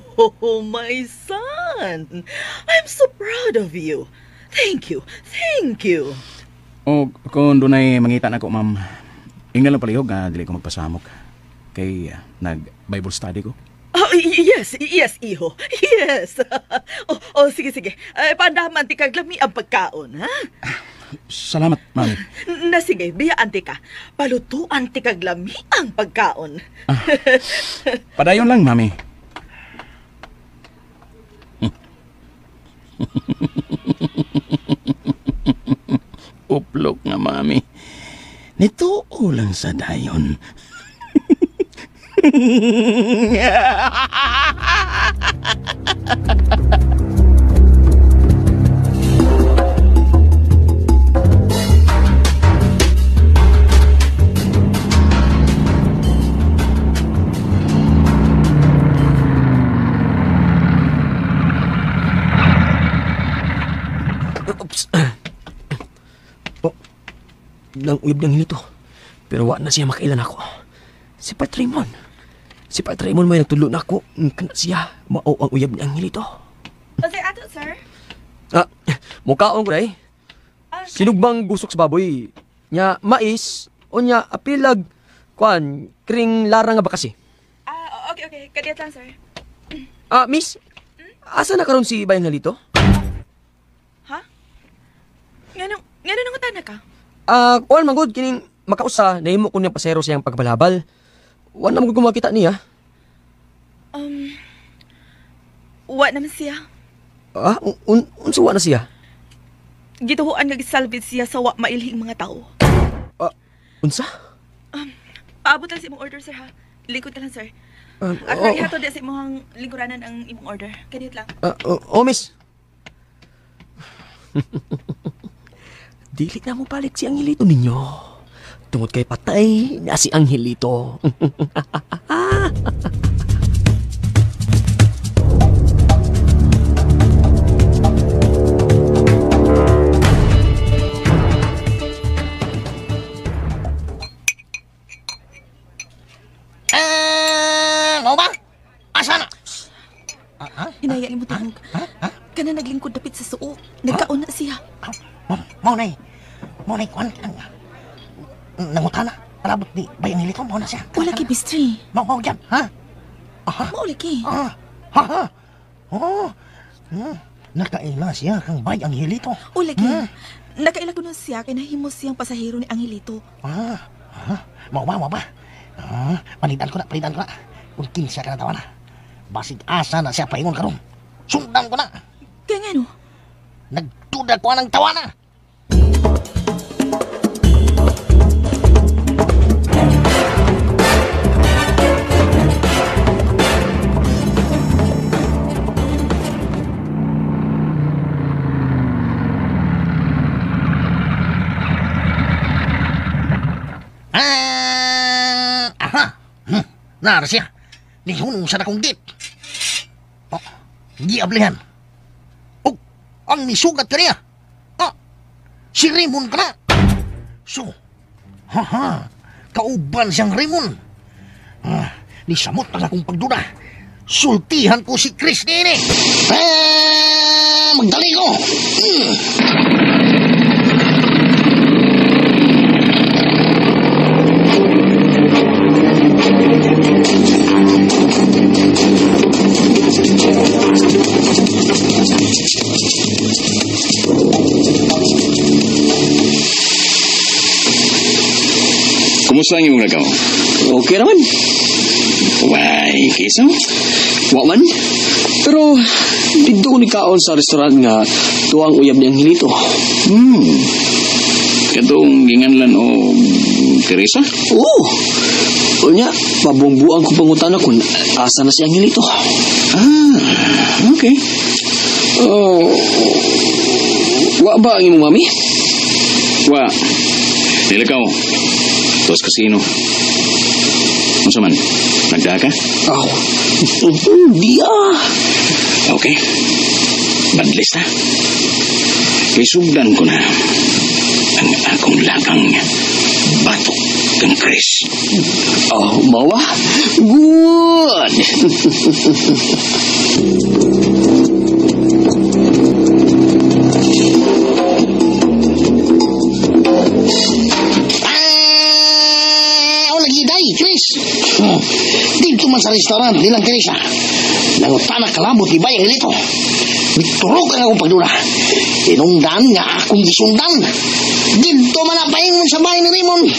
my son. I'm so proud of you. Thank you, thank you. O, kung dunay mangita na ko, ma'am, ingnan lang palihog nga dili ko magpasamok. Kay nag-Bible study ko. Oh, yes, yes, iho. Yes. Oh, sige, sige. Pandaman ti kag lami ang pagkaon, ha? Salamat, mami. Na sige, biyaan ti ka. Palutuan ti kag lami ang pagkaon. Padayon lang, mami. Uplok nga, mami. Nituo lang sa dayon. Oops. Oh, nang uyab niyang hilito. Pero wa na siya makailan ako. Si Pat Raymond. Si Pat Raymond may nagtulo na ako. Kana siya, mao ang uyab niyang hilito. Pasay ato, sir. Ah, mukhaon ko day. Sinugbang gusok sa baboy. Nya mais, o nya apilag, kuan, kring larang nga ba kasi? Ah, okay, okay. Kadiyat lang, sir. Ah, miss, asa na karon si Bayang Halito? Ha? Ngano nangutana ka? Ah, kuan man gud kining makausa nahimo ko niya pasero siyang pagbalabal. Wa na man gud ko makita niya. Wa naman siya. Ah, unsa wa na siya? Gituhuan nga gisalvage siya sa wa mailhing mga tao. Ah, unsa? Paabot lang sa imong order, sir, ha? Lingkod ka lang, sir. Ako oh, ihatod sa imong lingkuranan ang imong order. Kadiyot lang. Oh, miss. Dili na mo balik si Angelito ninyo. Tungod kay patay na si Angelito. Mau ba? Asa na? Hinaya ni mo tingog. Kana naglingkod dapit sa suok. Nagkaon na siya. Mau na Mau na kuan. Nangutana. Palabot ni Bayang Hilito. Mau na siya. Wala ki bistri. Mau dyan, ha? Mao lagi. Ha? Ha? Oh. Nakaila siya kang Bayang Hilito. O lagi. Nakaila ko nun siya kay nahimo siyang pasahero ni Angelito. Ha? Mau ba, mau ba? Palitan ko na. Kung kinsa ka na tawa na. Basig asa na siya paingon karon. Sundan ko na. Kaya nga no? Nagduda ko ng tawa na. Aha. Nara siya. Nihunong sa nakong gate. Oh, giablihan. Oh, ang nisugat ka niya. Oh, Si Raymond ka na. So, haha, kauban siyang Raymond. Ah, nisamot na akong pagduda. Sultihan ko si Chris nini. Ah, magdali ko. Kumusta ang imong lagaw? Okay naman. Way, kiso? Wa man. Pero dito ko nikaon sa restaurant nga tuwang uyab ni Angelito. Katong ginganlan o Teresa? Oo. Unya, mabungbuang ko pangutana kung asa na si Angelito. Ah, okay. Oh, wa ba ang imong mami? Wa. Nilakaw. Tos kasino. Unsa man? Nagdaa ka? Aw. Di ah. Okay. Badlis ta. Kay sugdan ko na ang akong lakang batok kang Chris. Oh, mawa? Good! Chris. Dito man sa restaurant nilang Teresa. Nangutana kalabot ni Bay Angelito. Miturog ang akong pagdula. Tinungdan nga akong gisundan. Dito man napaingon sa bahay ni Raymond.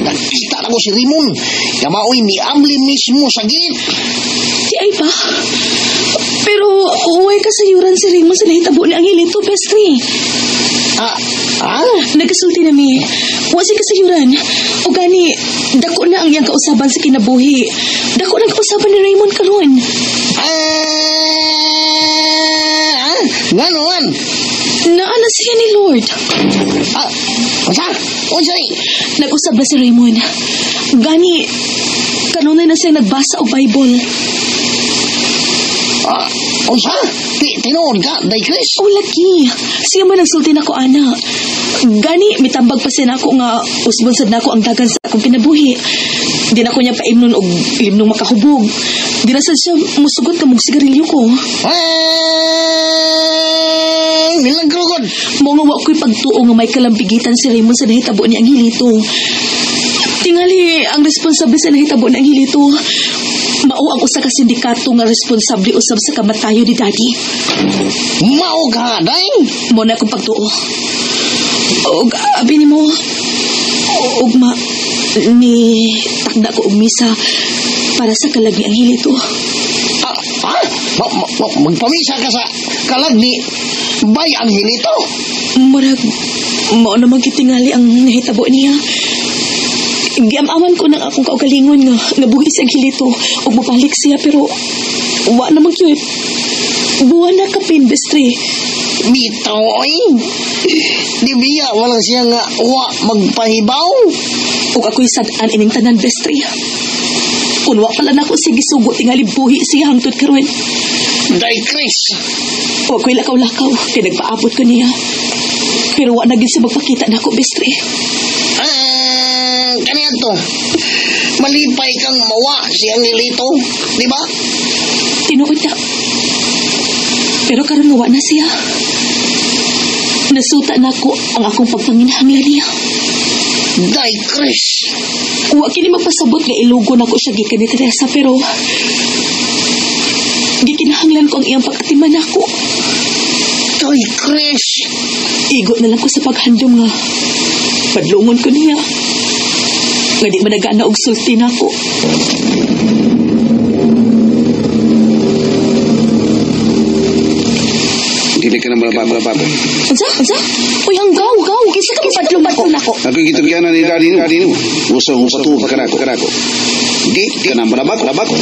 Nakita na ko si Raymond. Kamaoy miamli mismo sa gate. Di ay pa. Pero uway kasayuran si Raymond sa nahitabo ni Angelito, bestie. Ah? Ah? Nagasulti na mi. Wa siya kasayuran. O gani, dako na ang iyang kausaban sa kinabuhi. Dako na ang kausaban ni Raymond karon. Ah? Ngano man? Naa na siya ni Lord. Ah, unsa? Unsa ni? Nag-usab na si Raymond. Gani, kanunay na siya nagbasa og Bible. Ah, unsa? Tinuod ka, Day Chris? Oh, laki. Siya man nagsulti nako, ana. Gani, mitambag pa siya nako nga usbon sad nako ang dagan sa akong kinabuhi. Di na ko niya paimnon og limnong makahubog. Di na sad siya musugot ka mong sigarilyo ko. Ay, nilagrugod. Mo nga wa ko'y pagtuo nga may kalampigitan si Raymond sa nahitabo ni Angelito. Tingali, ang responsable sa nahitabo ni Angelito, mao ang usa ka sindikato nga responsable usab sa kamatayo ni Daddy. Mao ka, day? Mo na akong pagtuo. Og abi nimo, og ma ni takda ko og misa para sa kalag ni Angelito. Ah, ah? Magpamisa ka sa kalag ni Bay Angelito? Murag mao naman kitingali ang nahitabo niya. Giam-aman ko ng akong kaugalingon nga nabuhi si Angelito ug mobalik siya, pero wa naman cute. Buwan na kapin, bestre. Bitaw, oy. Di biya, wala siya nga wa magpahibaw. Ug ako'y sad-an ining tanan, bestre. Kun wa pala nako siya gisugo, tingali buhi siya hangtod karon. Day Chris. Wa ko'y lakaw-lakaw, kay nagpaabot ko niya. Pero wa na gid siya magpakita nako, bestre. Ah, kaniya to. Malipay kang mawa si Angelito, di ba? Tinuod na. Pero karon wa na siya. Nasuta na ko ang akong pagpanginahanglan niya. Day Chris. Wa kini magpasabot nga ilugo nako siya gikan ni Teresa, pero gikinahanglan ko ang iyang pag-atiman nako. Day Chris. Igo na lang ko sa paghandom nga padlungon ko niya. Nga di managana og sulti nako. Dili ka na malababo. Unsa? Unsa? Uy, ang gaw, gaw. Kinsa ka mapadlong nako? Ako gitugyanan ni Daddy no. Usa mo patuo pa kanako. Di ka na malabako.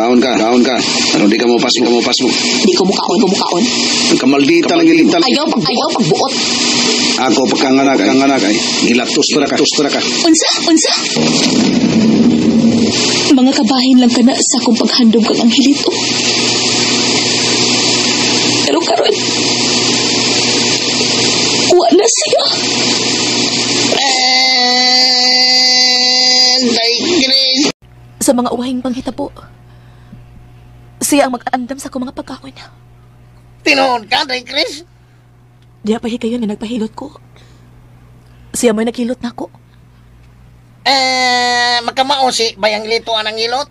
Kaon ka. Ano di ka mo pasmo. Di ko mukaon. Ang kamaldita lang ilita. Ayaw pagbuot. Ako pagkanganak ay. Nilatos tra ka. Unsa? Mga kabahin lang kana sa akong paghandom kang Angelito. Pero karon, wa na siya. Sa mga uwahing panghitabo, siya ang mag-andam sa akong mga pagkaon. Tinuod ka, Day Chris? Diya pa hikayon nga nagpahilot ko. Siya mo'y naghilot na ako. Makamao si Bayang Lito anang hilot?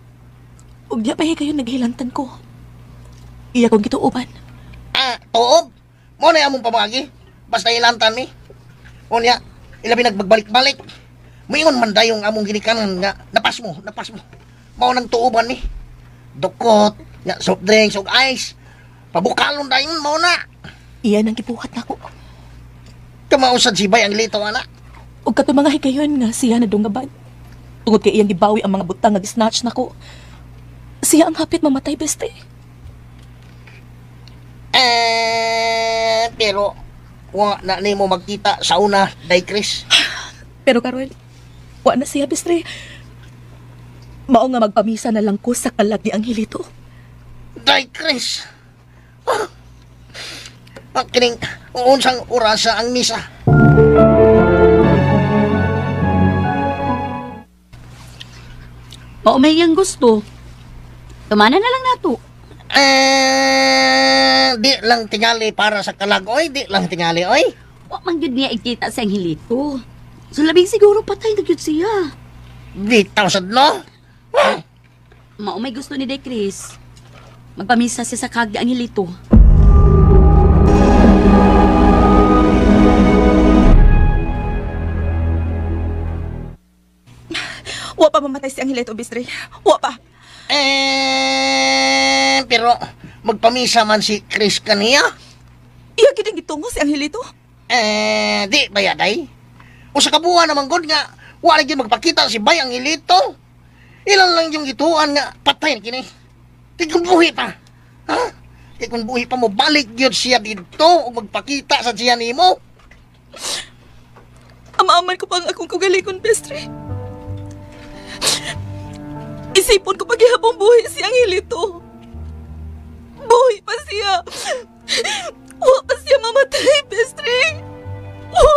Ug diya pa hikayon naghilantan ko. Iya kong gituoban. Ah, tuob? Mo na among pamagi. Basta hilantan ni. Unya, ilabi nagbagbalik-balik. Muingon man dayong among ginikanan nga napas mo, napas mo. Mao nang tuoban ni. Dukot, nga soft drinks ug ice. Pabukalon dayon mao na. Iyan ang gibuhat nako. Kamao sad si Bayang Lito ana. Ug kato mga higayon nga siya nadungaban. Tungod kay iyang gibawi ang mga butang nga gisnatch nako. Siya ang hapit mamatay, beste. Pero wa na nimo magkita sa una, Day Chris. Pero karon, wa na siya, beste. Mao nga magpamisa na lang ko sa kalag ni Angelito. Day Chris. Ah, kining unsang orasa ang misa? Mao may iyang gusto. Tumana na lang nato. Di lang tingali para sa kalag, oy. Di lang tingali, oy. Wa man gyud niya ikita sa Angelito. So labing siguro patay na gyud siya. Bitaw sad no? Mao may gusto ni Day Chris. Magpamisa siya sa kag ni Angelito. Wa pa mamatay si Angelito, Bistre. Wa pa. Pero magpamisa man si Chris kaniya. Iya gid ang gitungo si Angelito. Di ba yaday? Usa ka buwan naman gud nga wa lagi magpakita si Bay Angelito. Ilan lang yung gituan nga patay kini. Kay kung buhi pa. Ha? Kay kung buhi pa mo balik gyud siya didto ug magpakita sa siya nimo. Amaaman ko pa ang akong kaugalingon, Bestre. Isipon ko paghihapong buhi si Angelito. Buhi pa siya. Wa pa siya mamatay, Bestre. Wa!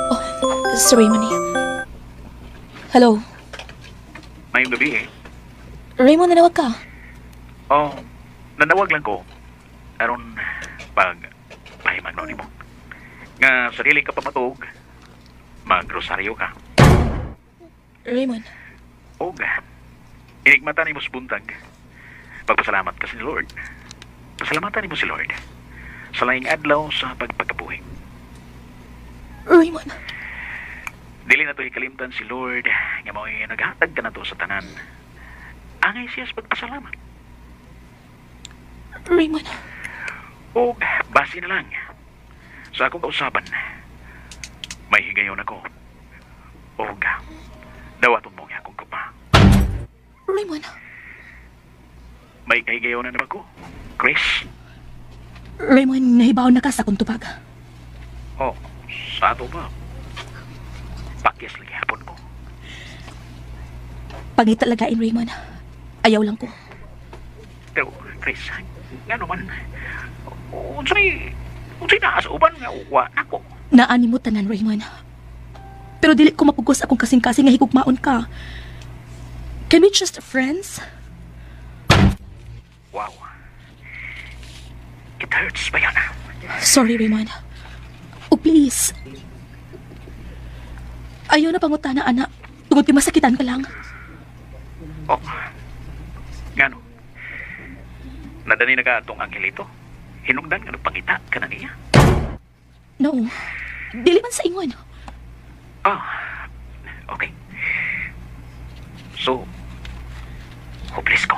Oh, si Raymond. Hello. Ngayong gabi eh. Raymond, nanawag ka? Oh, nanawag lang ko. Aron pag pahimangno nimo. Nga sarili ka pamatog, magrosaryo ka. Raymond. Og, inigmata nimo sa buntag. Pagpasalamat ka si Lord. Pasalamatan nimo si Lord. Sa laing adlaw sa pagpagkabuhi. Raymond. Dili na to ikalimtan si Lord nga mao'y naghatag ka na to sa tanan. Angay siya sa pagpasalamat. Raymond. Og base na lang sa akong kausaban, may higayon ako. Og dawaton mo nga akong kupa. Raymond. May kahigayon na naman ko, Chris. Raymond, nahibaw na ka sa akong tubag. Oh, sa ato ba? Pakyas lagi hapon ko. Pangita lagain, Raymond. Ayaw lang ko. Pero, Chris, nga naman, unsay naa sa uban nga uwa ako. Naani mo tanan, Raymond. Pero dili ko mapugos akong kasing-kasing nga higugmaon ka. Can we just friends? Wow. It hurts ba yan? Sorry, Raymond. Oh, please. Ayaw na pangutana, anak. Tungod kay masakitan ka lang. Oh. Ngano? Nadani na ka atong Angelito? Hinungdan nga nagpangita ka na niya? No. Dili man sa ingon. Ah, okay. So, hopeless ko.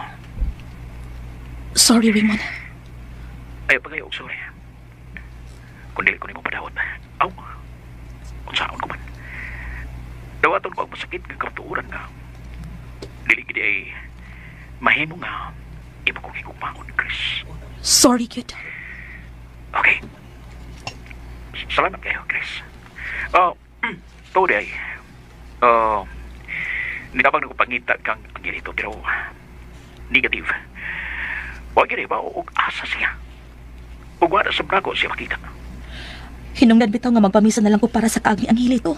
Sorry, Raymond. Ayaw pa kayo, sorry. Kung dili ko nimo padawat. Aw, unsaon ko man. Dawaton ko ang masakit nga kamatuoran nga. Dili gid ay mahimo nga Imo kong higugmaon, Chris. Sorry, cute. Okay. Salamat kayo, Chris. Oh, today, oh, nitabang na ko pangita kang Angelito, pero negative. Wag yun ba, og asa siya. Ug wala sa brako siya makita. Hinungdan bitaw nga magpamisa na lang ko para sa kaag ni Angelito.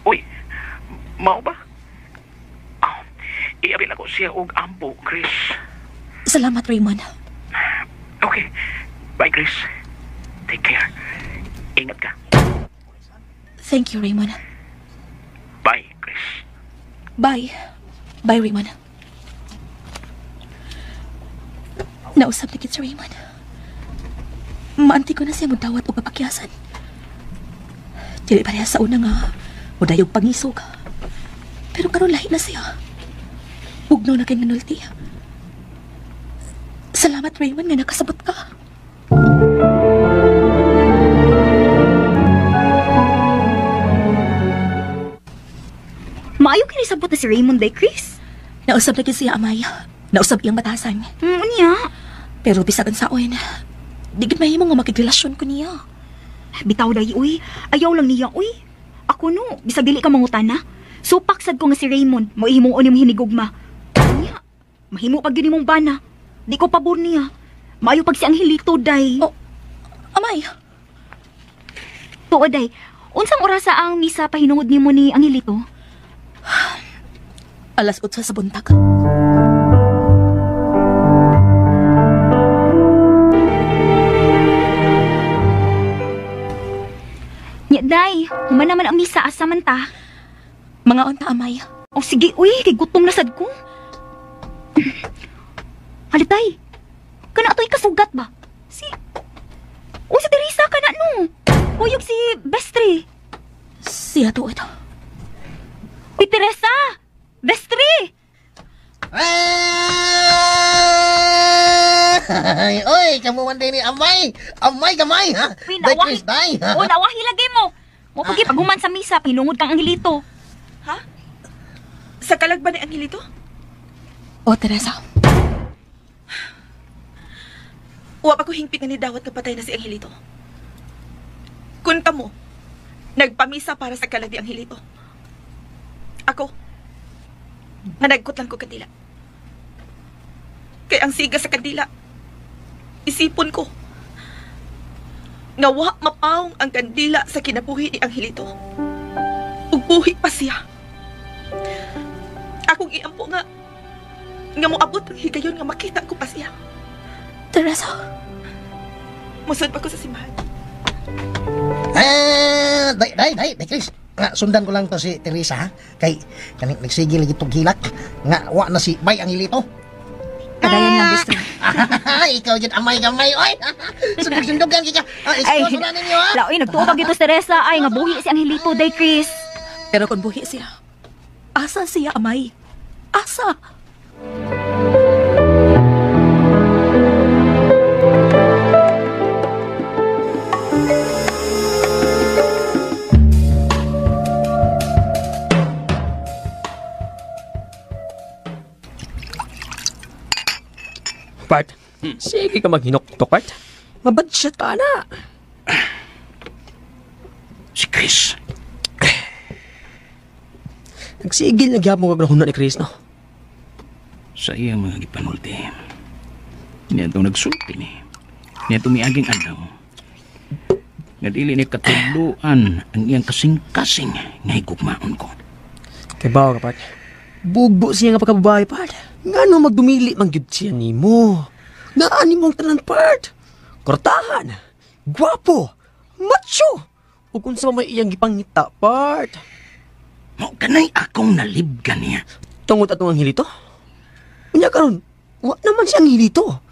Uy, mao ba? Oh, iabil ako siya og ampo, Chris. Salamat, Raymond. Okay. Bye, Chris. Take care. Ingat ka. Thank you, Raymond. Bye, Chris. Bye. Bye, Raymond. Nausap na kit si Raymond. Maanti ko na siya mudawat o papakyasan. Dili pareha sa una nga mudayog pangisog. Pero karon lahi na siya. Ugnaw na kay nanulti. Salamat, Raymond, nga nakasabot ka. Maayo kinisabot na si Raymond day, Chris. Nausap na kit siya, Amay. Nausap iyang batasan. Unya. Pero bisag ang saon, di gid mahimo nga makigrelasyon ko niya. Bitaw day, uy. Ayaw lang niya, uy. Ako no, bisag dili ka mangutana. Supak sad ko nga si Raymond, mahimong unim hinigugma. Unya, mahimo pag yun imong bana. Di ko pabor niya. Maayo pag si Angelito, day. Oh, Amay. Tuod, day. Unsang orasa ang misa pahinungod nimo ni Angelito? 8:00 sa buntag. Nya, day, human naman ang misa, asa man ta? Mga unta, Amay. O sige, uy, kay gutom na sad ko. Halitay, kana ato'y kasugat ba? Si... O, si Teresa, kana no. Uyog si Bestri. Siya to ito. Uy, Teresa! Bestri! Ay, oy, kamu man din ni Amay. Amay gamay, ha? Uy, Day, Chris, day. O, nawahi lagi mo. Mo pagi paghuman sa misa, pinungod kang Angelito. Ha? Sa kalag ba ni Angelito? O, Teresa. Wa pa ko hingpit nga ni dawat nga patay na si Angelito. Kunta mo, nagpamisa para sa kalag ni Angelito. Ako, managkot lang ko kandila. Kay ang siga sa kandila, isipon ko. Nga wa mapaong ang kandila sa kinabuhi ni Angelito. Ug buhi pa siya. Akong iampo nga moabot ang higayon nga makita ko pa siya. Teresa, musod pa ko sa simbahan. Day, day, day, day, Chris. Nga, sundan ko lang to si Teresa, ha? Kay, kaning nagsigil lagi itong hilak. Nga, wa na si Bay Angelito. Padayon lang, Bistro. Ikaw dyan, amay gamay, oy. Sundog-sundogan kika. Ay, na ninyo, ha? Laoy, nagtuo pag ito si Teresa. Ay, nga buhi si Angelito, day, Chris. Pero kung buhi siya, asa siya, amay? Asa? Part, sige ka maghinoktok, Part. Mabadshot ka na. Si Chris. Nagsigil na gyapon kag nahuna ni Chris, no? Sa iyang mga gipanulti. Niya itong nagsulti ni. Niya itong miaging adlaw. Nga dili ni katudluan ang iyang kasing-kasing nga higugmaon ko. Kay bawa ka, Part. Bugbo siya nga pagkababae, Part. Nga no magdumili man gyud siya nimo. Nga ani mong tanan, Part. Kortahan, gwapo, macho. Ug unsa man may iyang gipangita, Part. Mao kanay akong nalibgan niya. Tungod atong Angelito? Unya karon, wa naman siya Angelito.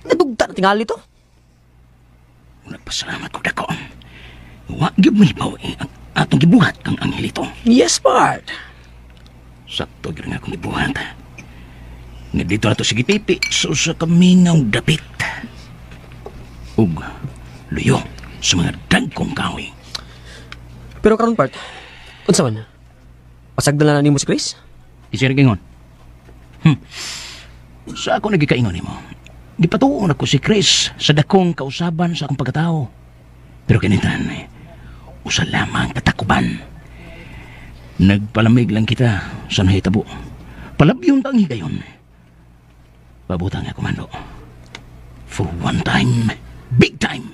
Nadugta na tingali to. Nagpasalamat ko dako. Wa gyud mahibaw ang atong gibuhat kang Angelito. Yes, Part. Sakto gyud nga akong gibuhat. Nga dito na to sige pipi sa usa ka mingaw dapit. Ug luyo sa mga dagkong kahoy. Pero karon, Part, unsa man? Pasagdan na nimo si Chris? Isir gingon. Sa ako nagikaingon nimo. Gipatuon ako si Chris sa dakong kausaban sa akong pagkatao. Pero kinitan, usa lamang katakuban. Nagpalamig lang kita sa nahitabo. Palabyon tang higayon. Pabutang ako mando. For one time, big time.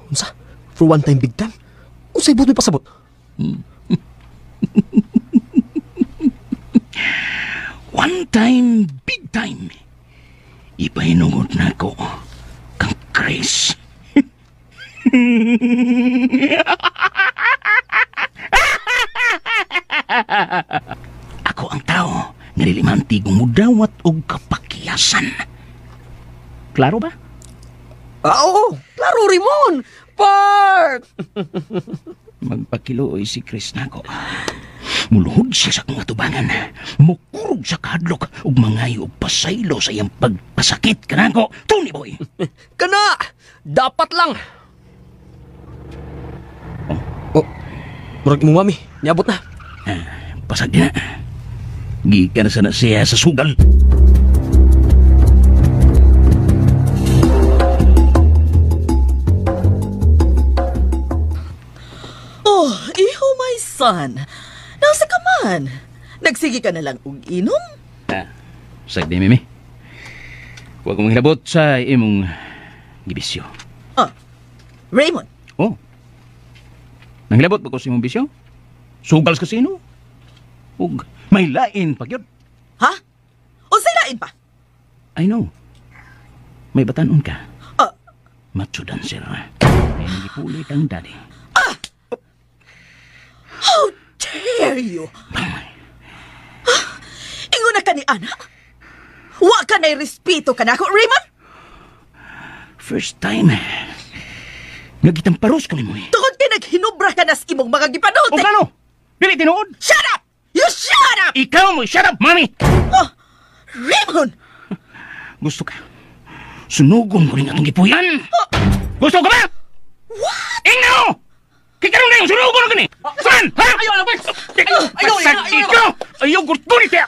Unsa? For one time, big time? Unsay buot may pasabot? One time, big time. Ipahinungod na ako kang Chris. Ako ang tao nga dili man mudawat og kapakiyasan. Klaro ba? Ah, oo! Klaro, Raymond! Park! Magpakiluoy si Chris nako. Muluhod siya sa akong atubangan. Mukurog sa kahadlok ug mangayo og pasaylo sa iyang pagpasakit kanako, Tony Boy. Kana! Dapat lang! Oh, murag imong mami, niabot na. Pasag na. Gikan na siya sa sugal. Oh, iho my son. Nasa ka man. Nagsige ka na lang og inom? Sag di, Mimi. Huwag mong hilabot sa imong gibisyo. Ah, Raymond. Oh. Nanghilabot ba ko sa imong bisyo? Sugal sa kasino? Ug may lain pa gyud. Ha? Unsay lain pa? I know. May batanon ka. Macho dancer. May nagipuli kang daddy. Ah! How dare you? Ingon na ka ni Ana? Wa ka na'y respeto ka na ako, Raymond? First time, nagitamparos ko ni mo eh. Tungod kay naghinubra ka na sa imong mga gipanulti. O plano? Dili tinuod? Shut up! You shut up! Ikaw mo, shut up, mami! Oh, Raymond! Gusto ka? Sunugon ko rin atong gipuyan! Oh. Gusto ka ba? What? Ingno! Kikaroon na yung sunugon ko ni! Saan? Ha? Ayaw, ayaw, ayaw! Ayaw, ayaw! Ayaw, gusto ni siya!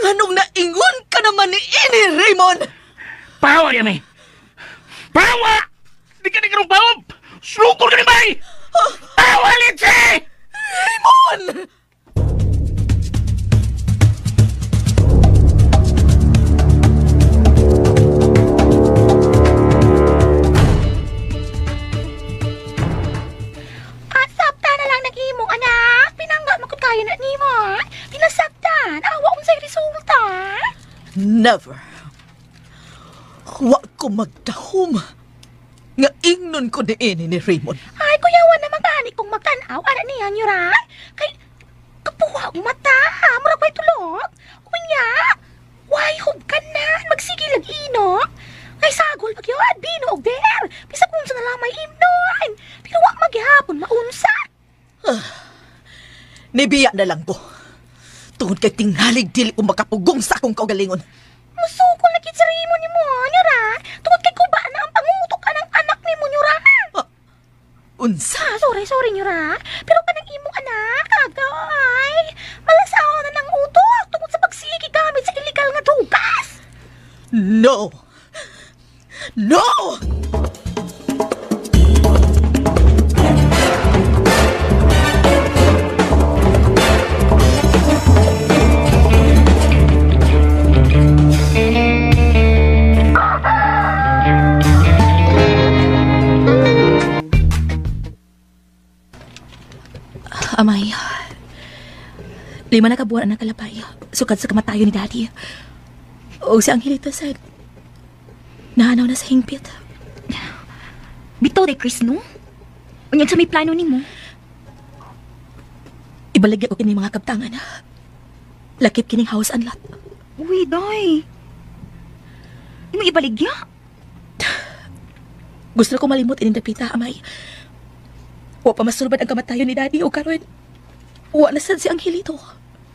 Nganong naingon ka naman ni ini, Raymond? Pawa niya, may! Pawa! Di ka ni karong pawa! Sunugon ka ni, bay! Pawa, litsi! Raymond! Pasabta na lang nag-imong anak. Pinangga mo kayo na nimo. Pinasabtan. Awa unsay resulta. Never. Wa ko magdahom. Nga ingnon ko diini ni Raymond. Ay, kuyawan naman gani kong magtanaw. Ara niya nyura. Kay kapuha ang mata. Mura ko'y tulog. Unya. Why hub ka na? Magsige lang ino. Ay sagol pag yun. Bino og beer. Bisag unsa na lang may imnon. Pero wa maghihapon maunsa. Nibiya na lang ko. Tungod kay tingalig dili ko makapugong sa akong kaugalingon. Musukol na kit si Raymond ni mo, nyura. Tungod kay kuba na ang pangungutok ka ng anak ni mo, nyura. Unsa? Sorry, sorry, nyura. Pero kanang imong anak, agay. Malasaw na ng utok tungod sa pagsige gamit sa illegal nga drugas. No! No! Amay, 5 na kabuwan ang nakalapay. Sukad sa kamatayon ni Daddy. O si Angelita said, nahanaw na sa hingpit. Bitaw day, Chris, no? Unyag sa may plano nimo. Ibaligya ko kini mga kaptangan. Lakip kining house and lot. Uy, day. Imo ibaligya? Gusto ko malimot ining dapita, amay. Wa pa masulbad ang kamatayon ni Daddy o karon. Wa na sad si Angelito.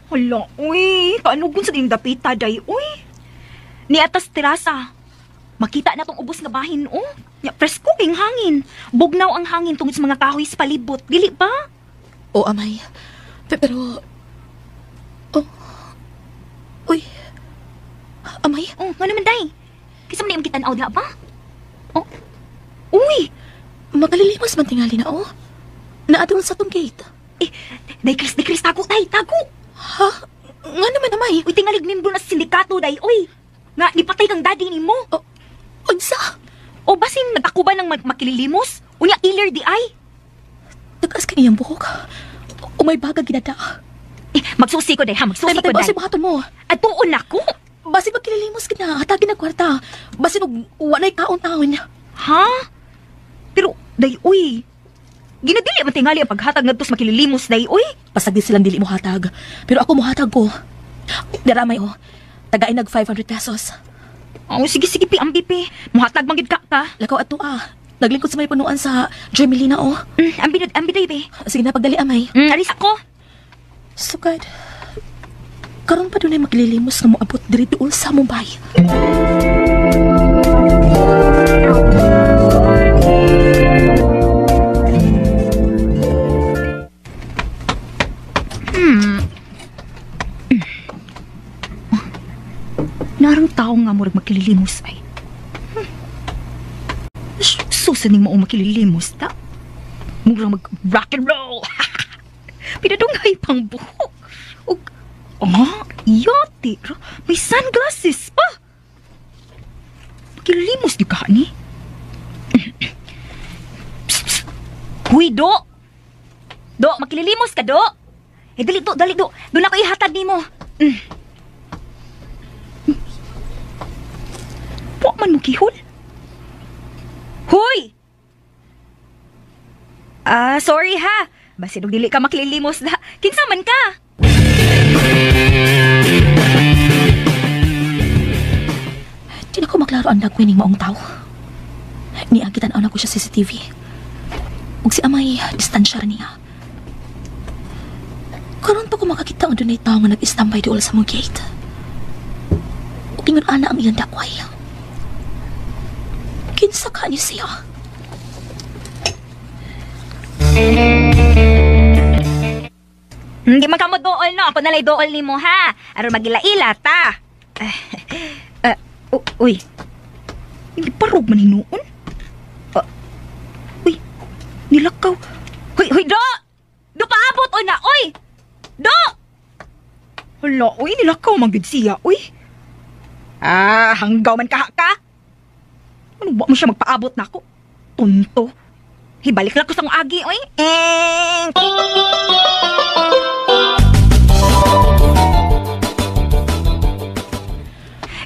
Hala, uy. Kaanugon sa ding dapita, day, uy. Ni atas terasa. Makita na tong ubos nga bahin, oh. Ya, presko king hangin. Bugnaw ang hangin tungod sa mga kahoy sa palibot. Dili ba? O, amay. Pero... Oh. Uy. Amay? Oh, nga naman, day. Kisa man iyong kitan-aw diha ba? Oh. Uy! Makalilimos man tingali na, oh. Naadol sa tong gate. Eh, day Chris, tago, day, tago! Ha? Nga naman, amay. Uy, tingalig membro na sa sindikato, day, uy. Nga, nipatay kang daddy ni mo. Oh, unsa? O basin nagtakuban ng makililimos? Unya, killer di ay. Tagas ka niyang buhok. O may baga ginada. Eh, magsusi ko, day, ha? Magsusi ko, day. Ay, buhaton mo. At tuon na ko. Basin magkililimos ka na, hatagin ang kwarta. Basin og wanay kaon-taon. Ha? Pero, day, uy. Ginadili man tingali ang paghatag ngadto sa makililimos, day, uy. Pasag di silang dili mo hatag. Pero ako mohatag ko. Daramay, oh. Tagain nag 500 pesos. Oh, sige, sige, pi, ambi, pi. Muhatag man gid ka ka. Lakaw ato, ah. Naglingkod sa may punuan sa Jermelina, oh. Ambi, ambi, day, pi. Sige na, pagdali, amay. Alis ako. Sugad. Karon pa dunay maglilimos nga moabot diri duol sa Mumbai. Narang tao nga murag makililimos ay. Susaning mao makililimos ta. Murag mag rock and roll. Pinadungay pang buhok. Ug yate. May sunglasses pa. Makilimos di ka ni. Huy, do. Do, makililimos ka, do. Eh, dali, do, dali, do. Doon ako ihatag ni mo. Wa man mo kihol. Huy! Ah, sorry ha. Basin og dili ka makililimos da. Kinsa man ka? Di na ko maklaro ang dagway ning maong tao. Niagitan-aw na ko siya sa CCTV. Ug si amay, distansya ra niya. Karon pa ko makakita ang dunay tao nga nag-standby duol sa mong gate. Ug ingon ana ang iyang dakway. Kinsa ka ni siya? Hindi man ka mo dool, no? Ako nalay dool ni mo, ha? Aron magila-ila, ta. Uy. Hindi parog man hinuon. Uy, nilakaw. Huy, huy, do! Do, paabot o na, uy! Do! Hala, uy, nilakaw man gud siya, uy. Ah, hanggaw man kaha ka. Ano ba mo siya magpaabot na ako? Tonto. Hibalik lang ko sa kong agi, uy. Eh.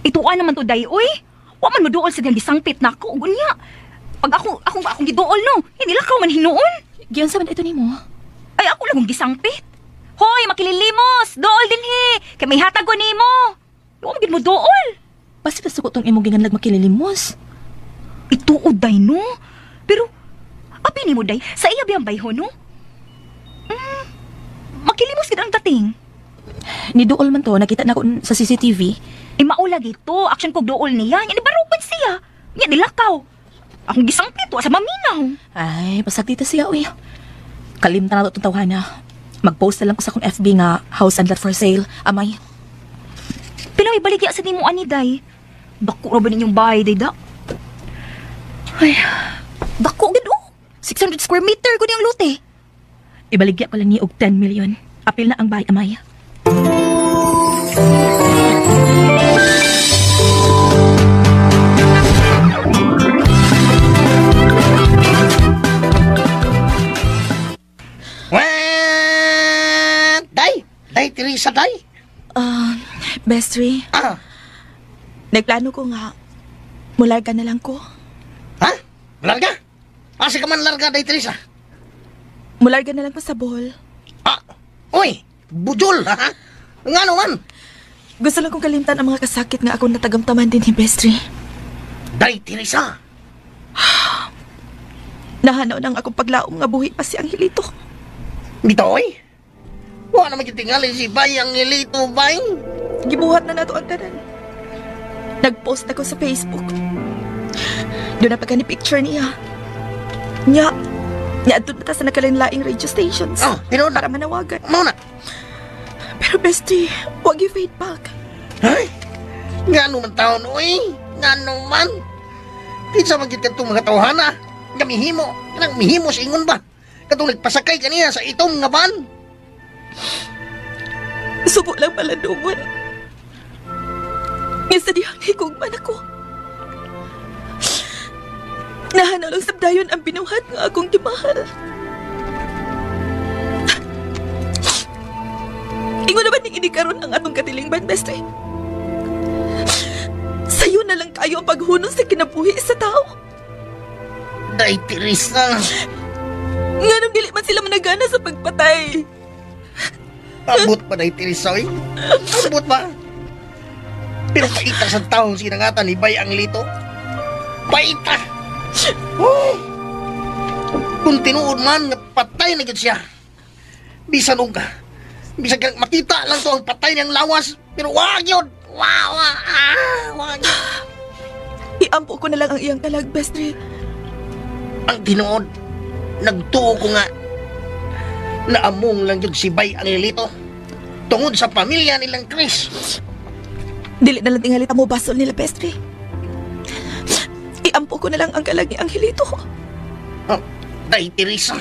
Ituan naman to, day, uy. Wa man moduol sa diyang gisangpit na ako. Unya. Pag akong giduol, no. Hindi lakaw man hinuon. Giyon sa man ito nimo? Ay, ako lang kong gisangpit. Hoy, makililimos. Dool din, he. Kay may hatag ko nimo. Wa man gid mo dool. Basta nasuko tong imong ginganlag makililimos. Ituod, day, no? Pero, abi nimo, day, sa iya biyang bayho, no? Makilimos gid ang dating. Ni dool man to, nakita na ko sa CCTV. Eh, maulag ito. Action kog dool niya. Yan, ibarukan siya. Yan, nilakaw. Akong gisangpit, wa sa maminaw. Ay, pasag dito siya, uy. Kalimtan na ito itong tawhana. Mag-post na lang ko sa akong FB nga house and lot for sale. Amay. Pila may baligya sa nimo ani, day. Dako ra ba ninyong bahay, day, da? Ay, dako gid, oh. 600 square meter ko niyang lote. Ibaligya ko lang niya og 10 million. Apil na ang bahay, amay. What? Day! Day, Teresa, day! Bestry. Ah. Nagplano ko nga, mularga na lang ko. Ha? Mularga? Asa ka man larga, Day Teresa? Mularga na lang ko sa Bohol. Ah! Uy! Budol! Ha? Nga naman? Gusto lang kong kalimtan ang mga kasakit nga akong natagamtaman din ni Bestry. Day Teresa! Nahanaw nang akong paglaom nga buhi pa si Angelito. Bitoy? Wala naman kitingali si Bay Angelito, Bay. Gibuhat na nato ang tanan. Nag-post ako sa Facebook. Doon na pagka ni picture niya. Nya, doon na ta sa nakalinlaing radio stations. Oh, tinuod na. Para manawagan. Mauna. Pero bestie, huwag i-fade back. Ay, Ngano man taon, oy? Ngano man? Kinsa man gyud kadtong mga tawhana? Nga mihimo, kanang mihimo sa ingon ba? Katong nagpasakay kaniya sa itom nga van. Subo lang pala dungon. Nga sa dihang higugman ako. Nahanaw lang sabdayon ang binuhat nga akong gimahal. Ingon naman ning ini karon ang atong katilingban, beste. Sayo na lang kayo ang paghunos sa kinabuhi sa tao. Day, Teresa. Nganong dili man sila managana sa pagpatay. Abot pa, Day Teresa, oy. Abot pa. Pero paita sa taong sinangatan ni Bay Angelito. Paita! Oh! Kung tinuod man, patay na gid siya. Bisan og bisan kang makita lang to ang patay niyang lawas, pero wag yun! Wow! Wag yun! Iampo ko na lang ang iyang kalag, Bestri. Ang tinuod, nagtuo ko nga naamong lang yun si Bay Angelito tungod sa pamilya nilang Chris. Dili na lang tingali mo basol nila, Bestri. Iampo ko na lang ang kalag ni Angelito. Oh, Day, Teresa.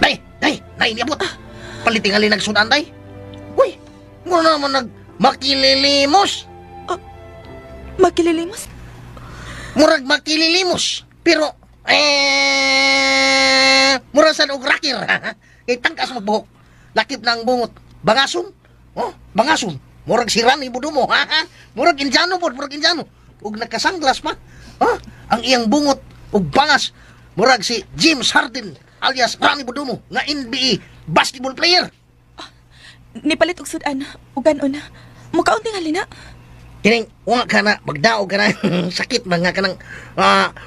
Day, day, day, niabot. Palitingali nagsudan, day. Uy, muna naman nagmakililimos. Makililimos? Murag makililimos. Pero, murag sa og rakir. Kay tangkas magbuhok. Lakip na ang bungot. Bangason. Oh, bangason. Murag si Rani Budumo. Murag Indiano pod, murag Indiano. Ug nakasanglas pa. Ha? Ang iyang bungot ug bangas. Murag si James Harden alias Rani Budumo nga NBA basketball player. Nipalit og sudan ug ganon. Mukaon tingali na. Kining wa ka na magdaog ka na sakit man nga kanang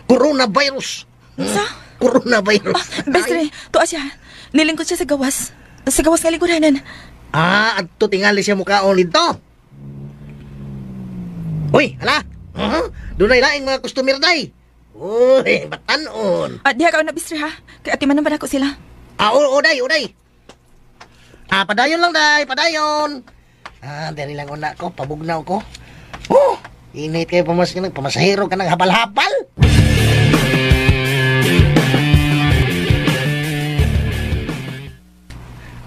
coronavirus. Sa? Coronavirus. Bestre, tuwa siya. Nilingkod siya sa gawas. Sa gawas nga lingkuranan. Ah, adto tingali siya mukaon dito. Uy, hala. Dunay laing mga customer day. Uy, batanon. Diha ka na bistri ha. Kay atiman naman ako sila. Ah, oo, day, day. Ah, padayon lang day, padayon. Ah, diri lang una ko, pabugnaw ko. Oh, init kayo pamasahero ka ng habal-habal.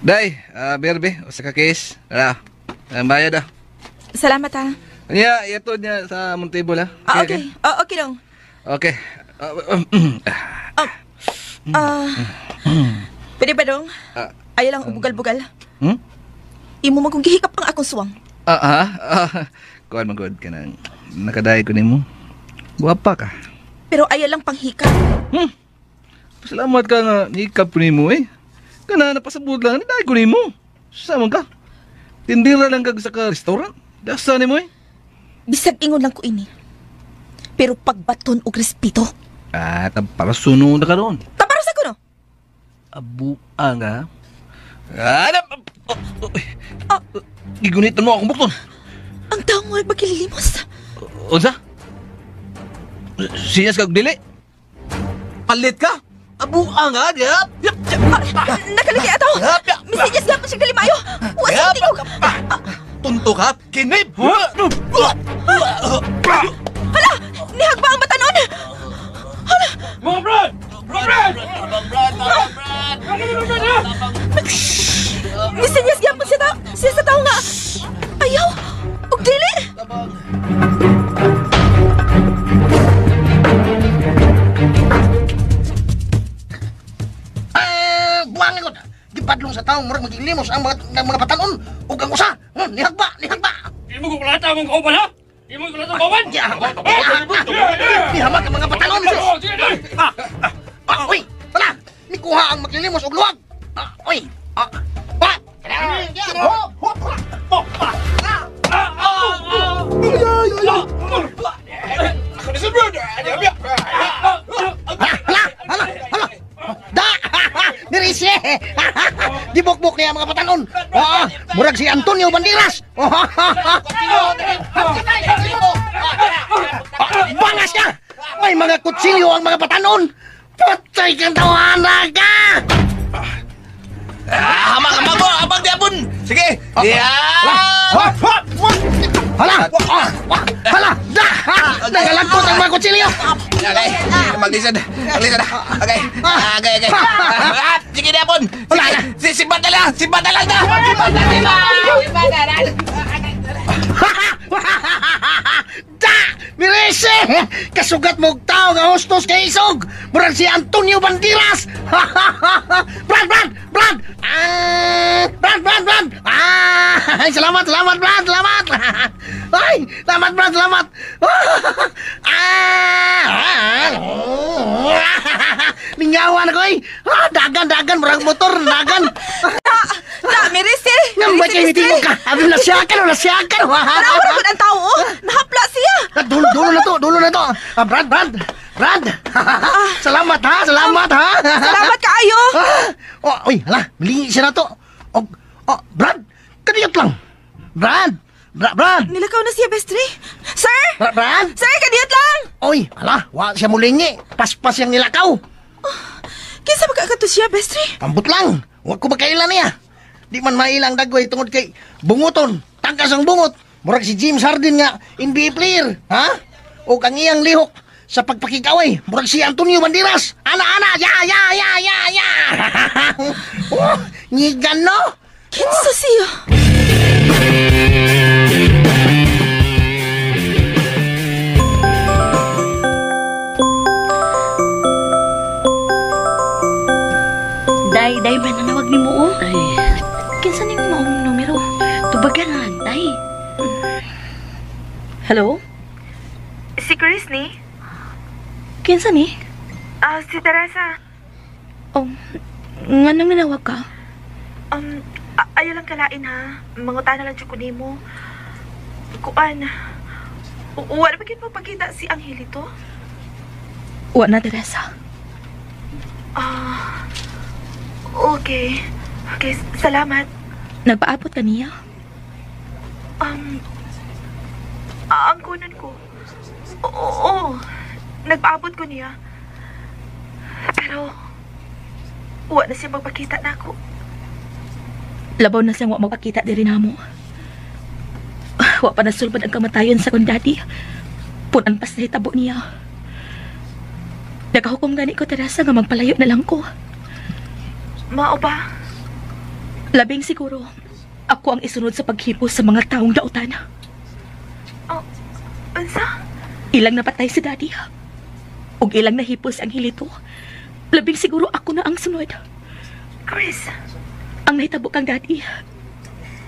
Day, berbe, usa ka case. Ala, ang bayad ah. Salamat ha. Nya, ito niya sa Montebol ha. Ah, okay. Oh, okay dong. Okay. Pwede ba dong? Ayaw lang ubugal-bugal. Hmm? Imo man kung gihikap ang akong suwang. Kuan man gud ka nang nakaday ko nimo. Guwapa ka. Pero ayaw lang panghikap. Pasalamat ka nga hikap ko nimo eh. Kana napasabot lang nadaay ko nimo. Sa man ka? Tindira lang kag sa ka restaurant. Dasa nimo eh. Bisag ingon lang ko ini. Pero pagbaton og respeto. Ah, para suno na karon. Taparusa ko no. Abuang ha. Gigunitan mo akong bukton. Ang taong murag magkililimos. Unsa? Sinyas kag dili? Palit ka? Abuang ha? Yap! Nakalagi ato! Misinyas gapon siya galimayo! Wasa tingog! Tunto ka? Kinib! Hala! Nihagba ang batanon! Hala! Mga brad! Brad! Brad! Brad! Misinyas gapon siya tao! Siya sa tao nga! Ayaw! Og dili! Buang ikot! Gipadlong sa taong murag magilimos ang mga batanon ug ang usa. Nihagba, nihagba. Imo ko kulata mong kauban ha? Imo ko kulata kauban? Nihamag ang mga batanon. Uy, wala. Nikuha ang maglilimos og luwag. Uy. Hala, hala, hala. Da! Dirise! Dibukbuk niya mga batanon. Murag si Antonio Banderas. Bangas ka! May mga kutsilyo ang mga batanon. Patay kang tawana ka! Hamag, hamag mo! Hamag di abon! Sige! Hala! Hala! Da! Nagalagkot ang mga kutsilyo! Okay, maglisod. Maglisod. Okay. Okay, okay. Sige na pon. Sige, si Bata lang. Si Bata lang na. Si Bata lang. Da! Mirese! Kasugat mo og tao nga hostos kay isog! Murag si Antonio Banderas! Brad! Brad! Brad! Brad! Brad! Brad! Salamat! Salamat, Brad! Salamat! Ay! Salamat, Brad! Salamat! Lingawan ako eh! Dagan! Dagan! Murag motor! Dagan! Na, Mirese! Nga ba kayo mitingog ka? Abi nasyakan o nasyakan! Tanawa na ang tao! Nahapla siya! Dulo na to! Dulo na to! Brad! Brad! Brad! Salamat ha! Salamat ha! Salamat kaayo! Oh, uy, hala! Milingi siya na to! Oh, Brad! Kadiyot lang! Brad! Brad! Nilakaw na siya, Bestri! Sir! Brad! Sir, kadiyot lang! Uy, hala! Wa siya mulingi! Paspas siyang nilakaw! Kinsa magkakato siya, Bestri? Pambut lang! Huwag ko makailan niya! Di man mailang dagway tungod kay bunguton! Tangkas ang bungot! Murag si James Harden nga, NBA player! Ha? O kang iyang lihok sa pagpakikaway, murag si Antonio Banderas! Ana, ana! Ya, ya, ya, ya, ya! Oh, ngigan no? Kinsa siya? Day, day, may nanawag ni mo, oh. Ay, kinsa ning maong numero? Tubagan na lang, day. Hello? Si Chris ni? Kinsa ni? Si Teresa. Oh, nga nang nanawag ka? Ayaw lang kalain ha. Mangutan na lang siya kunimo. Kuan, wala ba mo pagkita si Angelito? Wa na, Teresa. Okay. Okay, salamat. Nagpaabot ka niya? Ang kunan ko. Oo, nagpaabot ko niya. Pero, wa na siya magpakita na ako. Labaw na siyang wa magpakita diri namo. Wa pa nasulbad ang kamatayon sa kong daddy. Punan pas na hitabo niya. Nakahukom gani ko, Teresa, nga magpalayo na lang ko. Mao ba? Labing siguro, ako ang isunod sa paghipos sa mga taong dautan. Oh, unsa? Ilang napatay si daddy. Ug ilang nahipos ang Angelito. Labing siguro ako na ang sunod. Chris! Ang nahitabo kang daddy,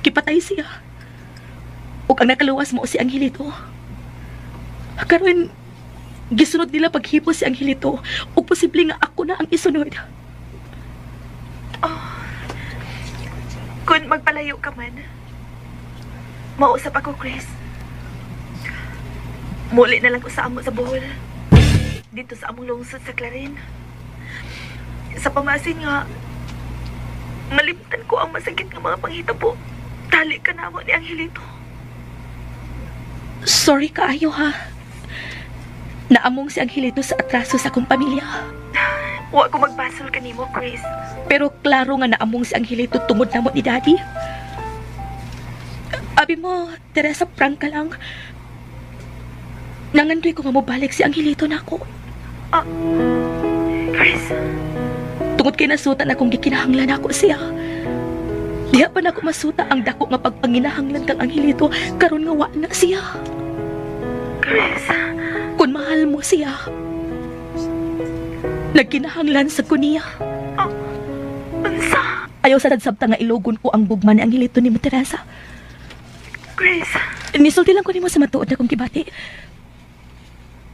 kipatay siya. Ug ang nakaluwas mo si Angelito. Karon gisunod nila paghipos si Angelito ug posible nga ako na ang isunod. Oh, kung magpalayo ka man, mausap ako, Chris. Muli na lang ko sa amo sa Bohol. Dito sa among lungsod sa Clarin. Sa pamasin nga, malimtan ko ang masakit nga mga panghitabo. Tali ka na mo ni Angelito. Sorry kaayo ha. Naamong si Angelito sa atraso sa akong pamilya. Wa ko magbasol kanimo, Chris. Pero klaro nga naamong si Angelito tungod namo ni Daddy. Abi mo, Teresa, prank ka lang. Nangandoy ko nga mobalik si Angelito nako. Chris. Tungod kay nasuta na kong gikinahanglan ako siya. Diha pa nako masuta ang dako nga pagpanginahanglan kang Angelito karon nga wa na siya. Chris. Kung mahal mo siya, nagkinahanglan sa ko niya. Unsa? Ayaw sa nagsabta nga ilogon ko ang gugma ni Angelito ni mo, Teresa. Chris. Nisulti lang ko nimo sa matuod na kong gibati.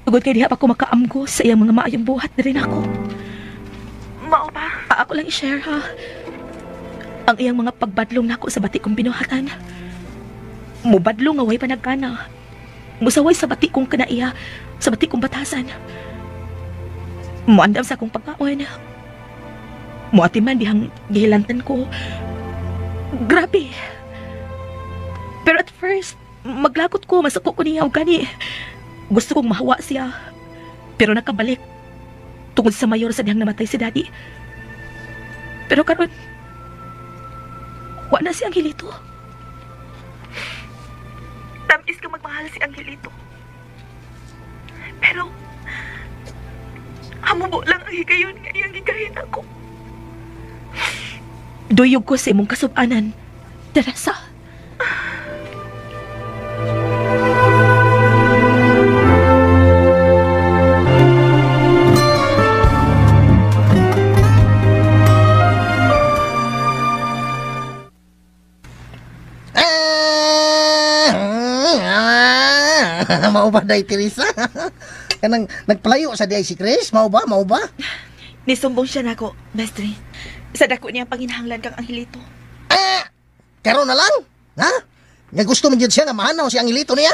Tugod kay diha pa ko makaamgo sa iyang mga maayong buhat na rin ako. Mao ba? Ako lang i-share ha. Ang iyang mga pagbadlong nako sa bati kong binuhatan. Mubadlong nga way panagkana. Musaway sa bati kong kanaiya, sa bati kong batasan. Muandam sa akong pagkaon. Muati man dihang gihilantan ko. Grabe. Pero at first, maglagot ko, masuko ko niya o gani. Gusto kong mahawa siya. Pero nakabalik. Tungod sa mayor sa dihang namatay si Daddy. Pero karon, wa na si Angelito. Tamis ka mahal si Angelito. Pero, hamubo lang ang higayon nga iyang gigahin ako. Duyog ko sa imong kasubanan, Teresa. Mao ba day Teresa? Kanang nagpalayo sa diay si Chris, mao ba? Mao ba? Nisumbong siya nako, Mestre. Sa dako niya panginahanglan kang Angelito. Karon na lang? Ha? Nga gusto man jud siya nga mahanaw si Angelito niya?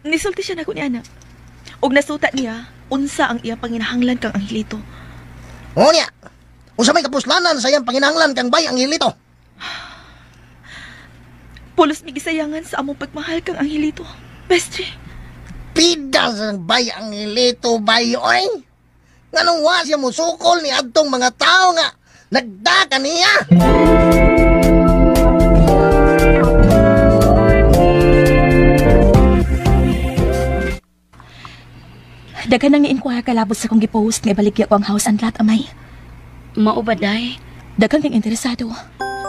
Nisulti siya nako ni anak. Og nasuta niya unsa ang iyang panginahanglan kang Angelito. Oo niya. Unsa may kapuslanan sa iyang panginahanglan kang bay Angelito? Pulos mi gisayangan sa among pagmahal kang Angelito. Mestre. Pida sa bay Angelito bay oy. Nganong wa siya musukol ni adtong mga tao nga nagdaka niya? Daghan nang ni-inquire kalabot sa kong gipost nga ibaligya ko ang house and lot, amay. Mao ba, day? Daghan kang interesado.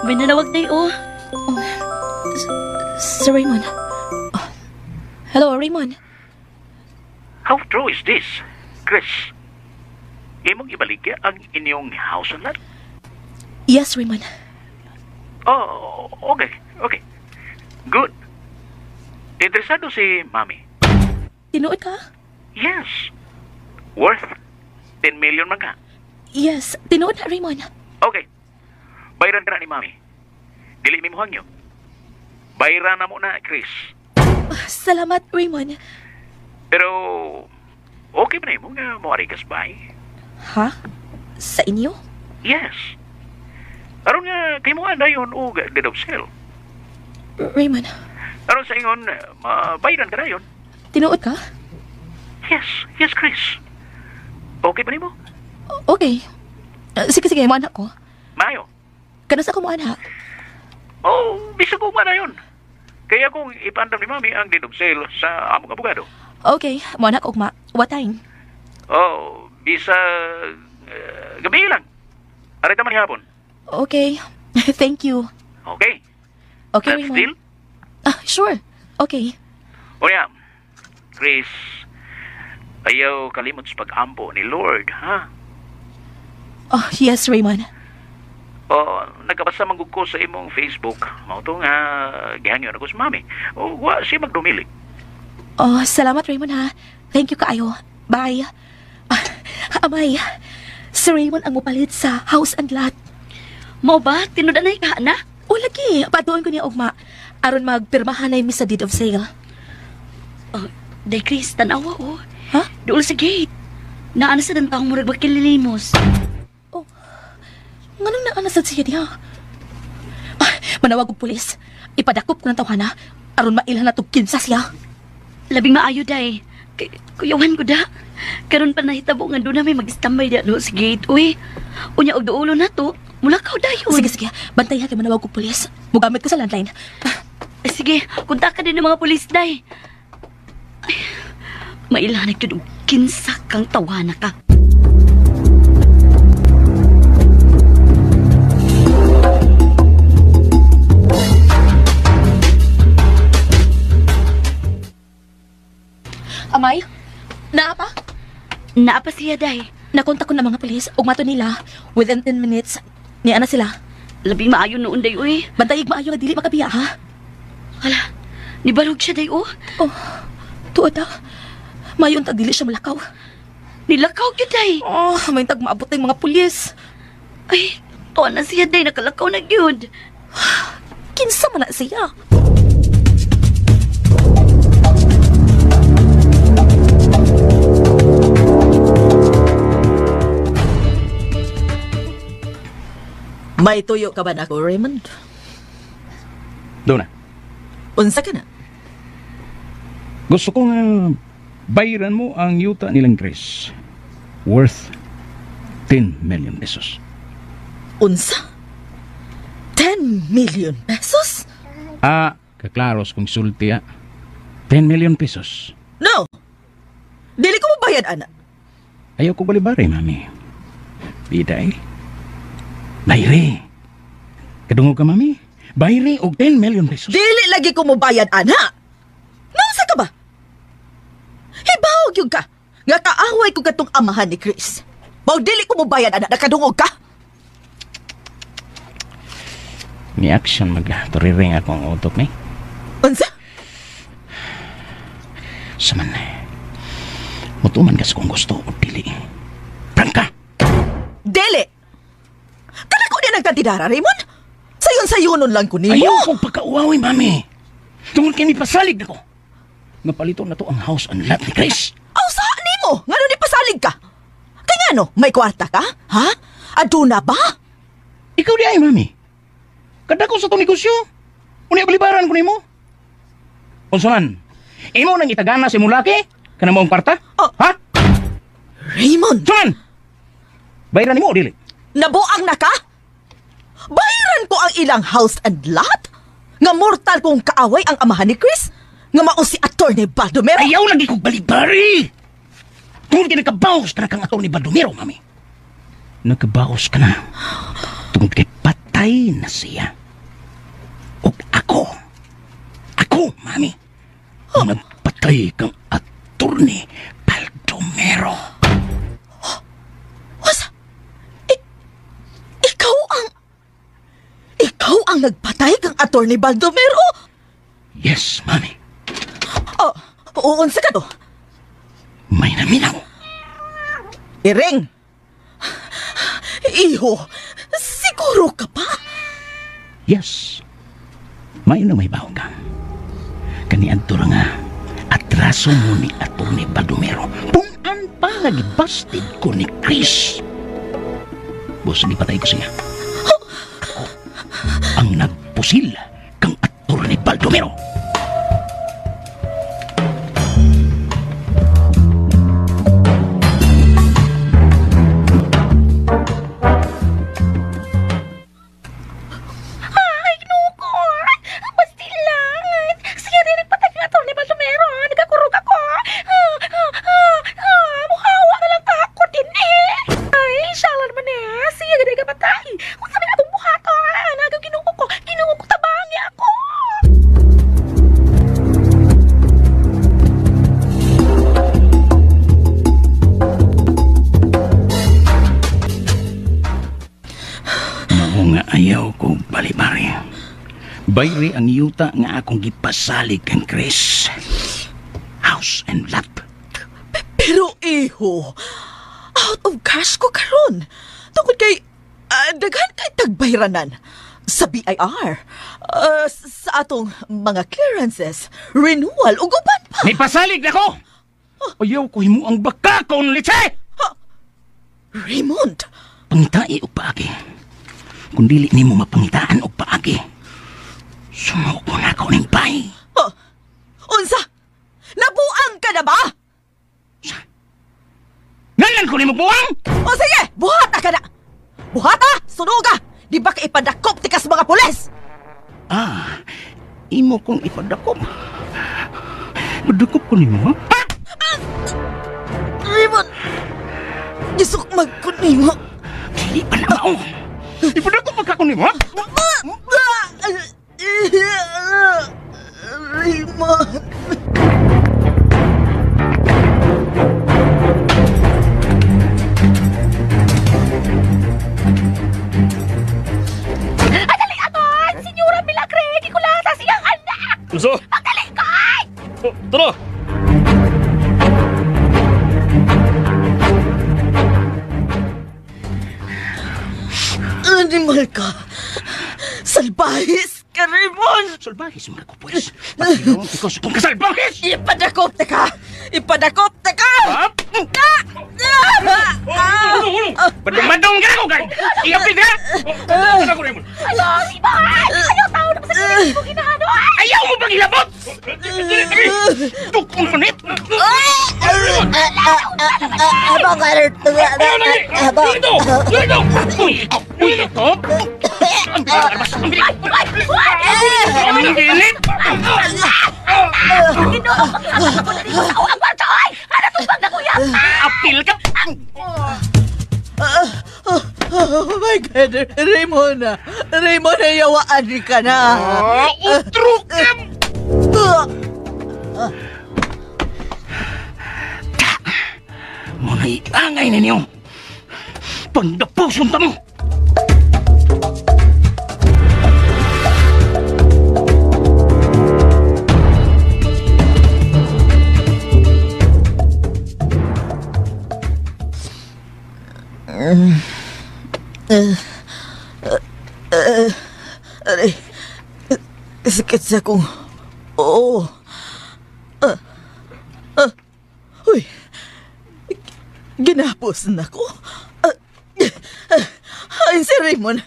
May nanawag, day, oh. Sir Raymond. Oh. Hello, Raymond. How true is this, Chris? Imong ibaligya ang inyong house and lot? Yes, Raymond. Oh, okay, okay. Good. Interesado si Mami. Tinuod ka? Yes. Worth 10 million man ka. Yes, tinuod na, Raymond. Okay. Bayran ka na ni Mami. Dili mi mo hangyo. Bayran na mo na, Chris. Salamat, Raymond. Pero, okay ba na mo nga moari kas bay? Ha? Sa inyo? Yes. Aron nga, kay mo dayon og deed of sale. Raymond, Aron sa ingon, mabayran ka dayon. tinuod ka? Yes, yes, Chris. Okay ba nimo? Okay. Sige, sige, mo anak ko. Maayo. Kanus ako mo anak? Oh, bisag ko na yun. Kaya kung ipandam ni Mami ang deed of sale sa among abogado. Okay, mo anak ugma. What time? Oh, bisag gabi lang. Aray taman hapon. Okay. Thank you. Okay. Okay, That's Raymond. deal? Ah, sure. Okay. O ya, Chris, ayaw kalimot sa pag-ampo ni Lord, ha? Oh, yes, Raymond. Oh, nagkabasa man gud ko sa imong Facebook. Mao to nga gihangyo na ko sa mami. Oh, wa siya magdumili. Oh, salamat, Raymond, ha. Thank you kaayo. Bye. Ah, amay, si Raymond ang mupalit sa house and lot. Mao ba? Tinud-anay ka na? O lagi, paduon ko niya ugma. Aron magpirmahan na mi sa deed of sale. Oh, day Chris, tanawa oh. Ha? Duol sa gate. Naana sa dantang murag makililimos. Oh, nganong naana sad siya diha? Ah, manawag og pulis. Ipadakop ko ng tawhana aron mailhan na tog kinsa siya. Labing maayo day. Kuyawan ko da. Karon pa nahitabo nga doon na may mag-standby da do sa gate. Uy, unya og duolo na to. Mulakaw dayon. Sige, sige. Bantay ha kay manawag og pulis. Mugamit ko sa landline. Sige, kontak ka din ng mga pulis day. Ay, mailanag yun og kinsa kang tawana ka. Amay, naa pa? Naa pa siya, day. Nakontak ko na mga pulis ug mato nila within 10 minutes. Niya na sila. Labing maayo noon, day, uy. Bantayig maayo nga dili makabiya, ha? Hala, nibalog siya, day, oh. Oh, tuod, ha? Mayon tag dili siya malakaw. Nilakaw gyud, day. Oh, may tag maabot ng mga pulis. Ay, tuwa na siya, day. Nakalakaw na gyud. Kinsa man na siya? May tuyo ka ba nako, Raymond? Dona, Unsa ka na? gusto ko nga bayaran mo ang yuta nilang Chris. Worth 10 million pesos. Unsa? 10 million pesos? Ah, kaklaros kung sulti ah. 10 million pesos. No! Dili ko mabayad, ana. Ayaw ko balibari, mami. Bida eh. Bayre. Kadungog ka, mami. Bayre og 10 million pesos. Dili lagi ko mobayad, ana. Naunsa ka ba? Hibawag yun ka. Nga kaaway ko katong amahan ni Chris. Mao dili ko mobayad, ana. Nakadungog ka? Ni action mag-turiring ako ang utok ni. Unsa? Saman. Mutuman ka sa kung gusto o dili. Prangka! Dili! Kana ko niya nagtantidara, Raymond? Sayon-sayonon lang ko nimo. Ayaw kong pagkauwawi, mami. Tungod kay nipasalig na ko. Napalito na to ang house and lot ni Chris. Aw, saan nimo? Ngano ni pasalig ka? Kaya ngano, may kwarta ka? Ha? Aduna ba? Ikaw di ay, mami. Kadako sa itong negosyo. Unya balibaran ko nimo. Unsa man? Imo nang itagana sa imong laki? Kana mo ang kwarta? Oh. Ha? Raymond! Suman! Bayaran nimo o dili? Nabuang na ka? Bayaran ko ang ilang house and lot? Nga mortal kong kaaway ang amahan ni Chris? Nga mao si Attorney Baldomero? Ayaw lagi kong balibari! Tungod kay nakabaos ka na kang Attorney Baldomero, mami. Nakabaos ka na. Tungod kay patay na siya. Ug ako, mami, ang nagpatay kang Attorney Baldomero. Wasa? Ikaw ang nagpatay kang Attorney Baldomero? Yes, mami. Oh, uunsa ka to? May naminaw. Iring! Iho, siguro ka pa? Yes. May na may baho ka. Kaniadto ra nga, atraso mo ni Attorney Baldomero. Punan pa lagi busted ko ni Chris. Boss, gipatay ko siya. Ako ang nagpusil kang Attorney Baldomero. Ay, ginoo. Bastilan! Siya rin nagpatay kang Attorney Baldomero. Nagkakurog ako. Muhawa na lang ka ako din eh. Ay, shala naman eh. Siya ganay ka patay. Kung sabi na itong buhaton, hanggang ginoo ko. Ginoo ko, tabangi ako. Mao nga ayaw ko balibari. Bayri ang yuta nga akong gipasalig kang Chris. House and lot. Pero iho, out of cash ko karon. Tungod kay daghan kay tagbayranan sa BIR, sa atong mga clearances, renewal ug uban pa. May pasalig na ko. Ayaw ko himo ang baka kon litse. Raymond, Pangitai og paagi. Kung dili nimo mapangitaan og paagi, sumuko na ko ning bay. Oh, unsa? Nabuang ka na ba? Ngalan ko nimo buang? O sige, buhata ka na. Buhata, sunuga. Di ba ka ipadakop ti kas mga pulis? Ah, imo kong ipadakop. Padakop ko nimo, ha? Raymond, gisukmag ko nimo. Dili pa na mao. Ipadakop pa ka ko nimo, ha? Raymond. Ay, dali aton! Senyora Milagre, gikulata siyang anak! Unsa? Pagdali ko! Ay! Oh, tara! Animal ka. Salbahis ka, Raymond! Salbahis mga ko, pues. Pagkilong ko sa kong kasalbahis! Ipadakop na ka! Ipadakop na ka! Badong-badong ka na ko, kay! Iapit ka! Ayaw, iba! Ayaw, tao na sa kilig mo ginahano! Ayaw mo bang ilabot? Tukong manit! Dito! Dito! Uy, ito! Ang bilis! Ang bilis! Ang bilis! Ginoo, paghatag ko na nimo sa ang kwarta, oy! Ana tubag na kuya! Apil ka! Oh my God! Raymond! Raymond, ayawaan ka na! Utro ka! Muna iangay ninyo! Pangdapuson ta mo! Aray, sakit sa akong... Oo. Uy, ginapos na ko. Ay, si Raymond,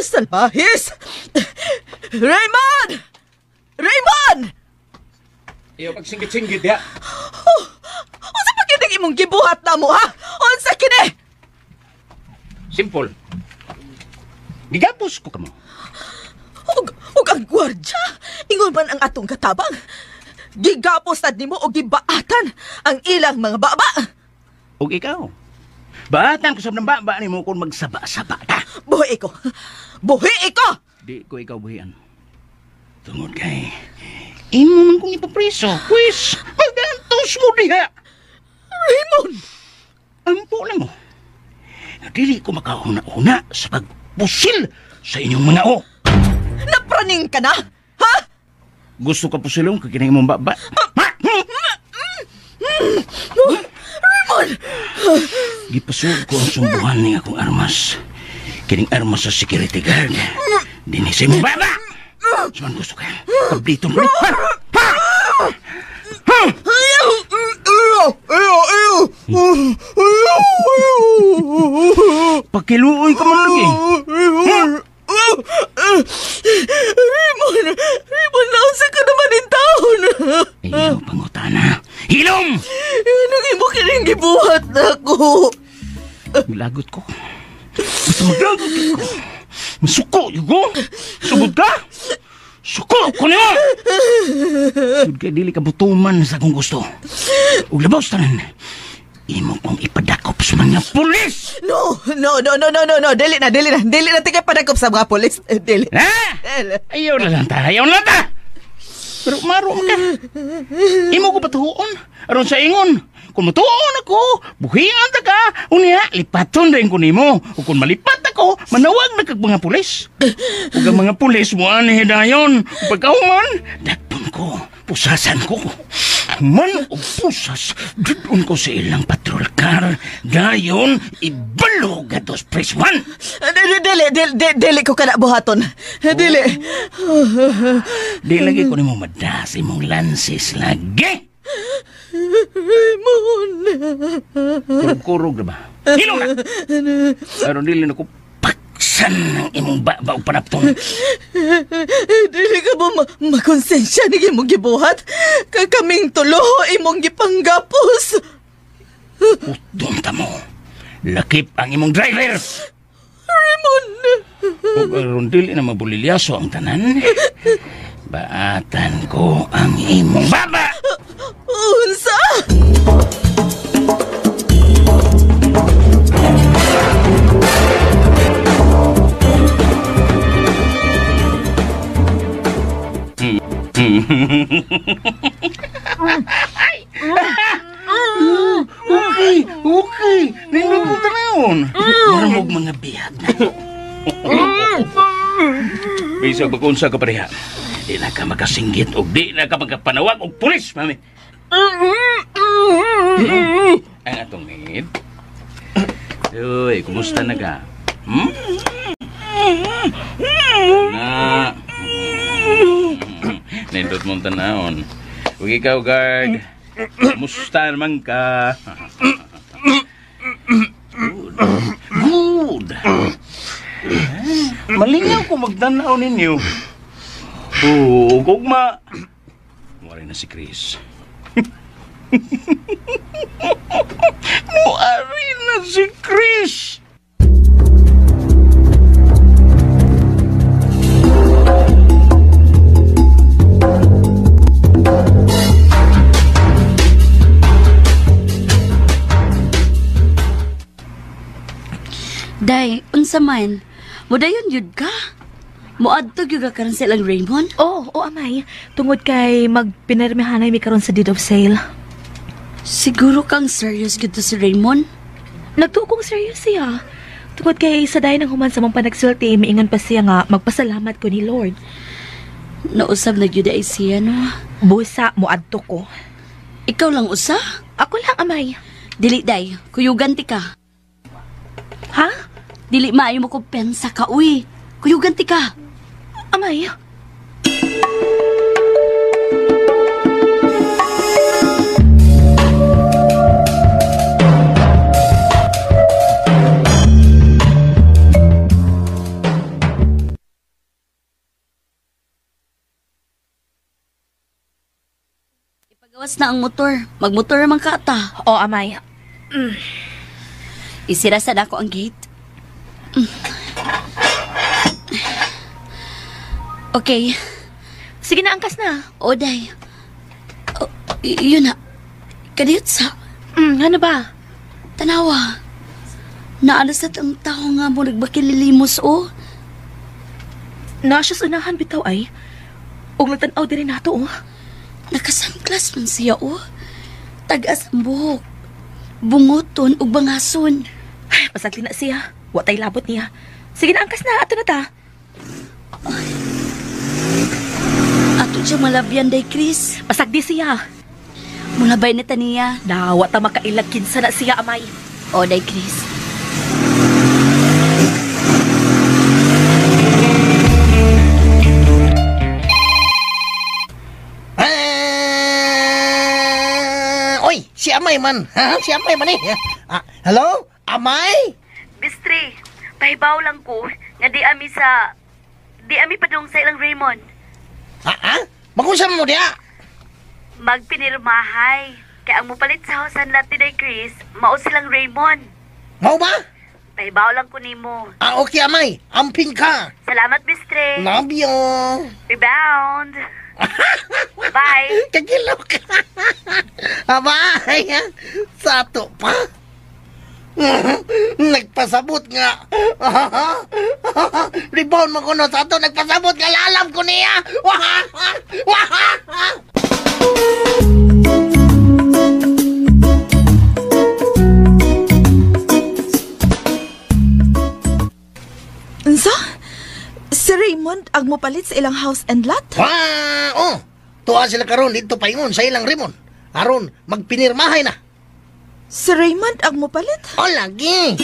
salbahis! Raymond! Raymond! Iyo, pagsinggit-singgit ya. Oh, unsa pa kining imong gibuhat na mo, ha? Unsa kini? Simple. Gigapos ko kamo. Ug ang gwardya, ingon man ang atong katabang. Gigapos tad nimo og gibaatan ang ilang mga baba. Ug ikaw, baatan ko sa ng baba nimo kung magsaba-saba ta. Buhi ko. Buhi ko. Di ko ikaw buhian. Tungod kay imo man kong ipapriso. Pwes, magantos mo diha. Raymond! Ampo lang mo. Dili ko makahuna-huna sa pagpusil sa inyong mga o. Napraning ka na? Ha? Gusto ka pusilong kakinang imong baba? Ha? Raymond! Gipasug ko ang sumbuhan ni akong armas. Kining armas sa security guard. Dini sa imong baba! Saan gusto ka? Kabliton ko. Ha? Ha? Ha? Pakiluoy ka man lagi. Raymond! Raymond, naunsa ka naman in taon! Ayaw, pangutana. Hilom! Anong imo kining gibuhat na ako? Milagot ko. Basta maglagot ko. Masuko, yugo! Sugod ka! Suko ko niyo! Sugod ka, dili ka butuman sa akong gusto. Ug labaw sa tanan, imo kong ipadakop sa mga pulis! No! No, no, no, no, no, no! Dili na, dili na! Dili na tingay padakop sa mga pulis! Dili. Ha? Ayaw na lang ta! Ayaw na lang ta! Pero maro ka. Imo ko patuon. Aron sa ingon. Kung matuon ako, buhian ta ka. Unya, lipaton rin ko nimo. O kung malipat ako, manawag na kag mga pulis. Ug ang mga pulis mo ani hidayon. Pagkahuman, dakpon ko, pusasan ko. Man og pusas, dudon ko sa ilang patrol car. Dayon, ibalog atos press one. Dili, dili, dili ko kana buhaton. Dili. Di lagi ko nimo madas imong lansis lagi. Raymond! Kurog-kurog na ba? Hilong na! Pero dili na ko paksan ng imong baba o panaptong. Dili ka ba makonsensya ni imong gibuhat? Kakaming tulo imong gipanggapos. Utong ta mo. Lakip ang imong driver. Raymond! Ug aron dili na mabulilyaso ang tanan, baatan ko ang imong baba! Unsa? Okay, okay. Nindot mo tanawon. Maramog mga bihag na. Bisag bagunsa ka pareha. Di na ka makasinggit o di na ka makapanawag og pulis, mami. Ang atong maid. Uy, kumusta na ka? Hmm? Na. Nindot mong tanawon. Huwag ikaw, guard. Kumusta naman ka? Good. Good. Malingaw ko magtanaw ninyo. Oo, gugma. Muari na si Chris. Muari na si Chris! Day, unsa man? Mudayon yun ka? Muadto gyud ka karon sa ilang Raymond? Oo, oh, amay. Tungod kay magpinirmihanay mi karon sa deed of sale. Siguro kang serious gyud to si Raymond? Nagtuo kong serious siya. Tungod kay sa dayon ng human sa mong panagsulti, miingon pa siya nga magpasalamat ko ni Lord. Nausab na gyud ay siya, no? Busa, muadto ko. Ikaw lang usa? Ako lang, amay. Dili, day. Kuyugan ti ka. Ha? Dili maayo mo kumpensa ka, uy. Kuyugan ti ka. Amay. Pagawas na ang motor. Magmotor man ka ta. Oo, amay. Isira sa dako ang gate. Okay. Sige na, angkas na. O, day. Oh, yun na. Kadiyot sa. Ano ba? Tanawa. Naalas at ang tao nga mo nagbakililimos, oh. Naa siya sa unahan bitaw ay. Ug nagtan-aw diri nato, oh. Nakasangklas man siya, oh. Tag-as ang buhok. Bungoton ug bangason. Ay, pasagli na siya. Wa tay labot niya. Sige na, angkas na. Ato na ta. Ay. Ato siya malabyan, day, Chris. Pasagdi siya. Mulabay na ta niya. Na, wa ta makailag kinsa na siya, amay. O, day, Chris. Oy, si Amay man. Ha? Si Amay man eh. Hello? Amay? Bistri, pahibaw lang ko nga di ami padung sa ilang Raymond. Ha? Magunsa mo diya? Magpinirmahay. Kaya ang mupalit sa house and lot ni Day Chris, mao silang Raymond. Mao ba? Pahibaw lang ko nimo. Okay, Amay. Amping ka. Salamat, Bistri. Love you. Rebound. Bye. Kagilo ka. Abay, sato pa. Nagpasabot nga. Rebound mo kuno sato, nagpasabot nga lalam ko niya. Unsa? Si Raymond ang mopalit sa ilang house and lot? Wah, oh. Tuwa sila karon dito paingon sa ilang Raymond. Aron magpinirmahay na. Si Raymond ang mopalit? Oh, lagi.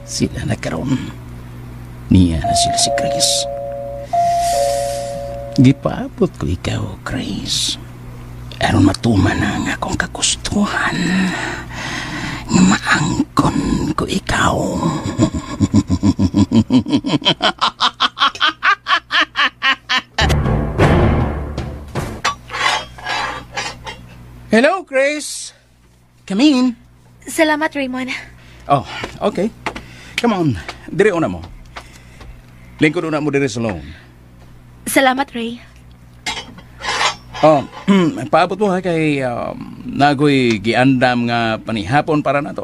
Sila na karon. Niya na sila si Chris. Gipaabot ko ikaw, Chris. Aron matuman ang akong kagustuhan. Nga maangkon ko ikaw. Hello, Chris. Come in. Salamat, Raymond. Oh, okay. Come on. Dire una mo. Lingkod una mo dire sa loan. Salamat, Ray. Oh, paabot mo ha kay nagoy giandam nga panihapon para nato.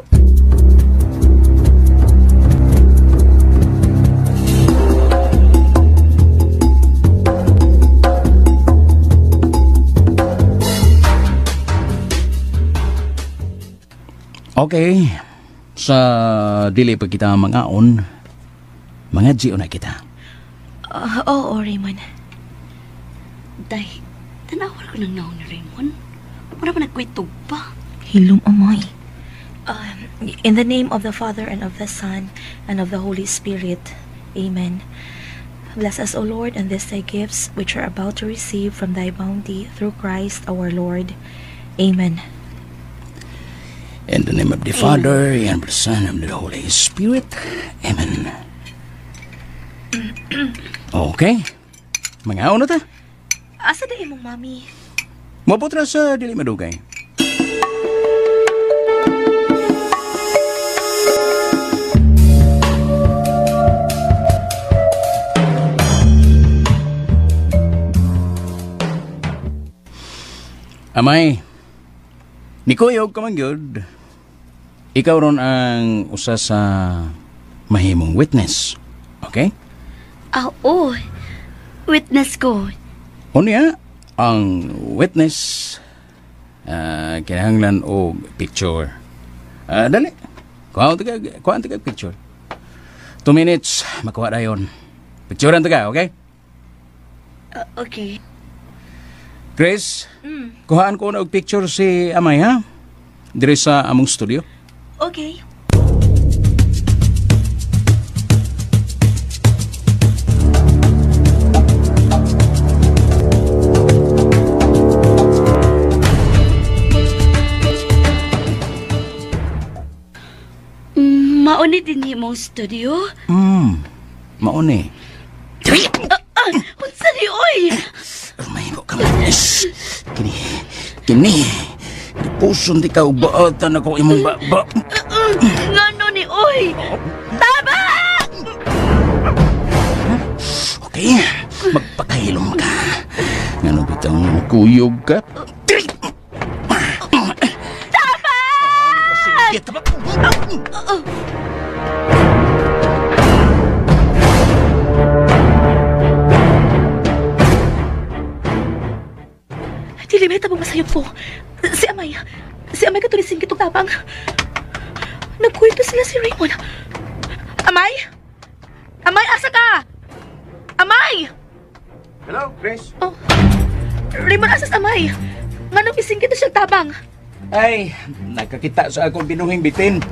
Okay. Sa dili pa kita mangaon, mga gio na kita. Oo, Raymond. Day, tanawar ko ng naon ni Raymond. Wala pa nagkwitog pa. Hilom, amay. In the name of the Father, and of the Son, and of the Holy Spirit. Amen. Bless us, O Lord, and these thy gifts, which are about to receive from thy bounty through Christ our Lord. Amen. In the name of the Father, and of the Son, and of the Holy Spirit. Amen. Okay. Mga na ta. Asa di imong mami? Mabutra sa dili madugay. Amay, nikuyog ka man gyud. Ikaw ron ang usa sa mahimong witness. Okay? Ah, oo. Witness ko. Unya, ang witness kinahanglan og picture. Dali. Kuhaan ta ka picture. 2 minutes, makuha dayon. Picturean ta ka, okay? Okay. Chris, kuhaan ko na og picture si Amay, ha? Dire sa among studio. Okay. Mauni din himong studio? Mauni. Unsa ni oy? Mahimo ka man. Kini. Puson di ka ubaatan ako imong baba. Ngano ni oy? Tabang! Okay, magpakahilom ka. Ngano bitang kuyog ka? Tabang! Sige, tabang! Dili may tabang masayop ko. Si Amay katulisin kitong tabang. Nagkwento sila si Raymond. Amay? Amay, asa ka? Amay! Hello, Chris. Oh. Raymond, asa sa Amay? Nganong ising kita siyang tabang? Ay, nakakita sa akong binuhing bitin.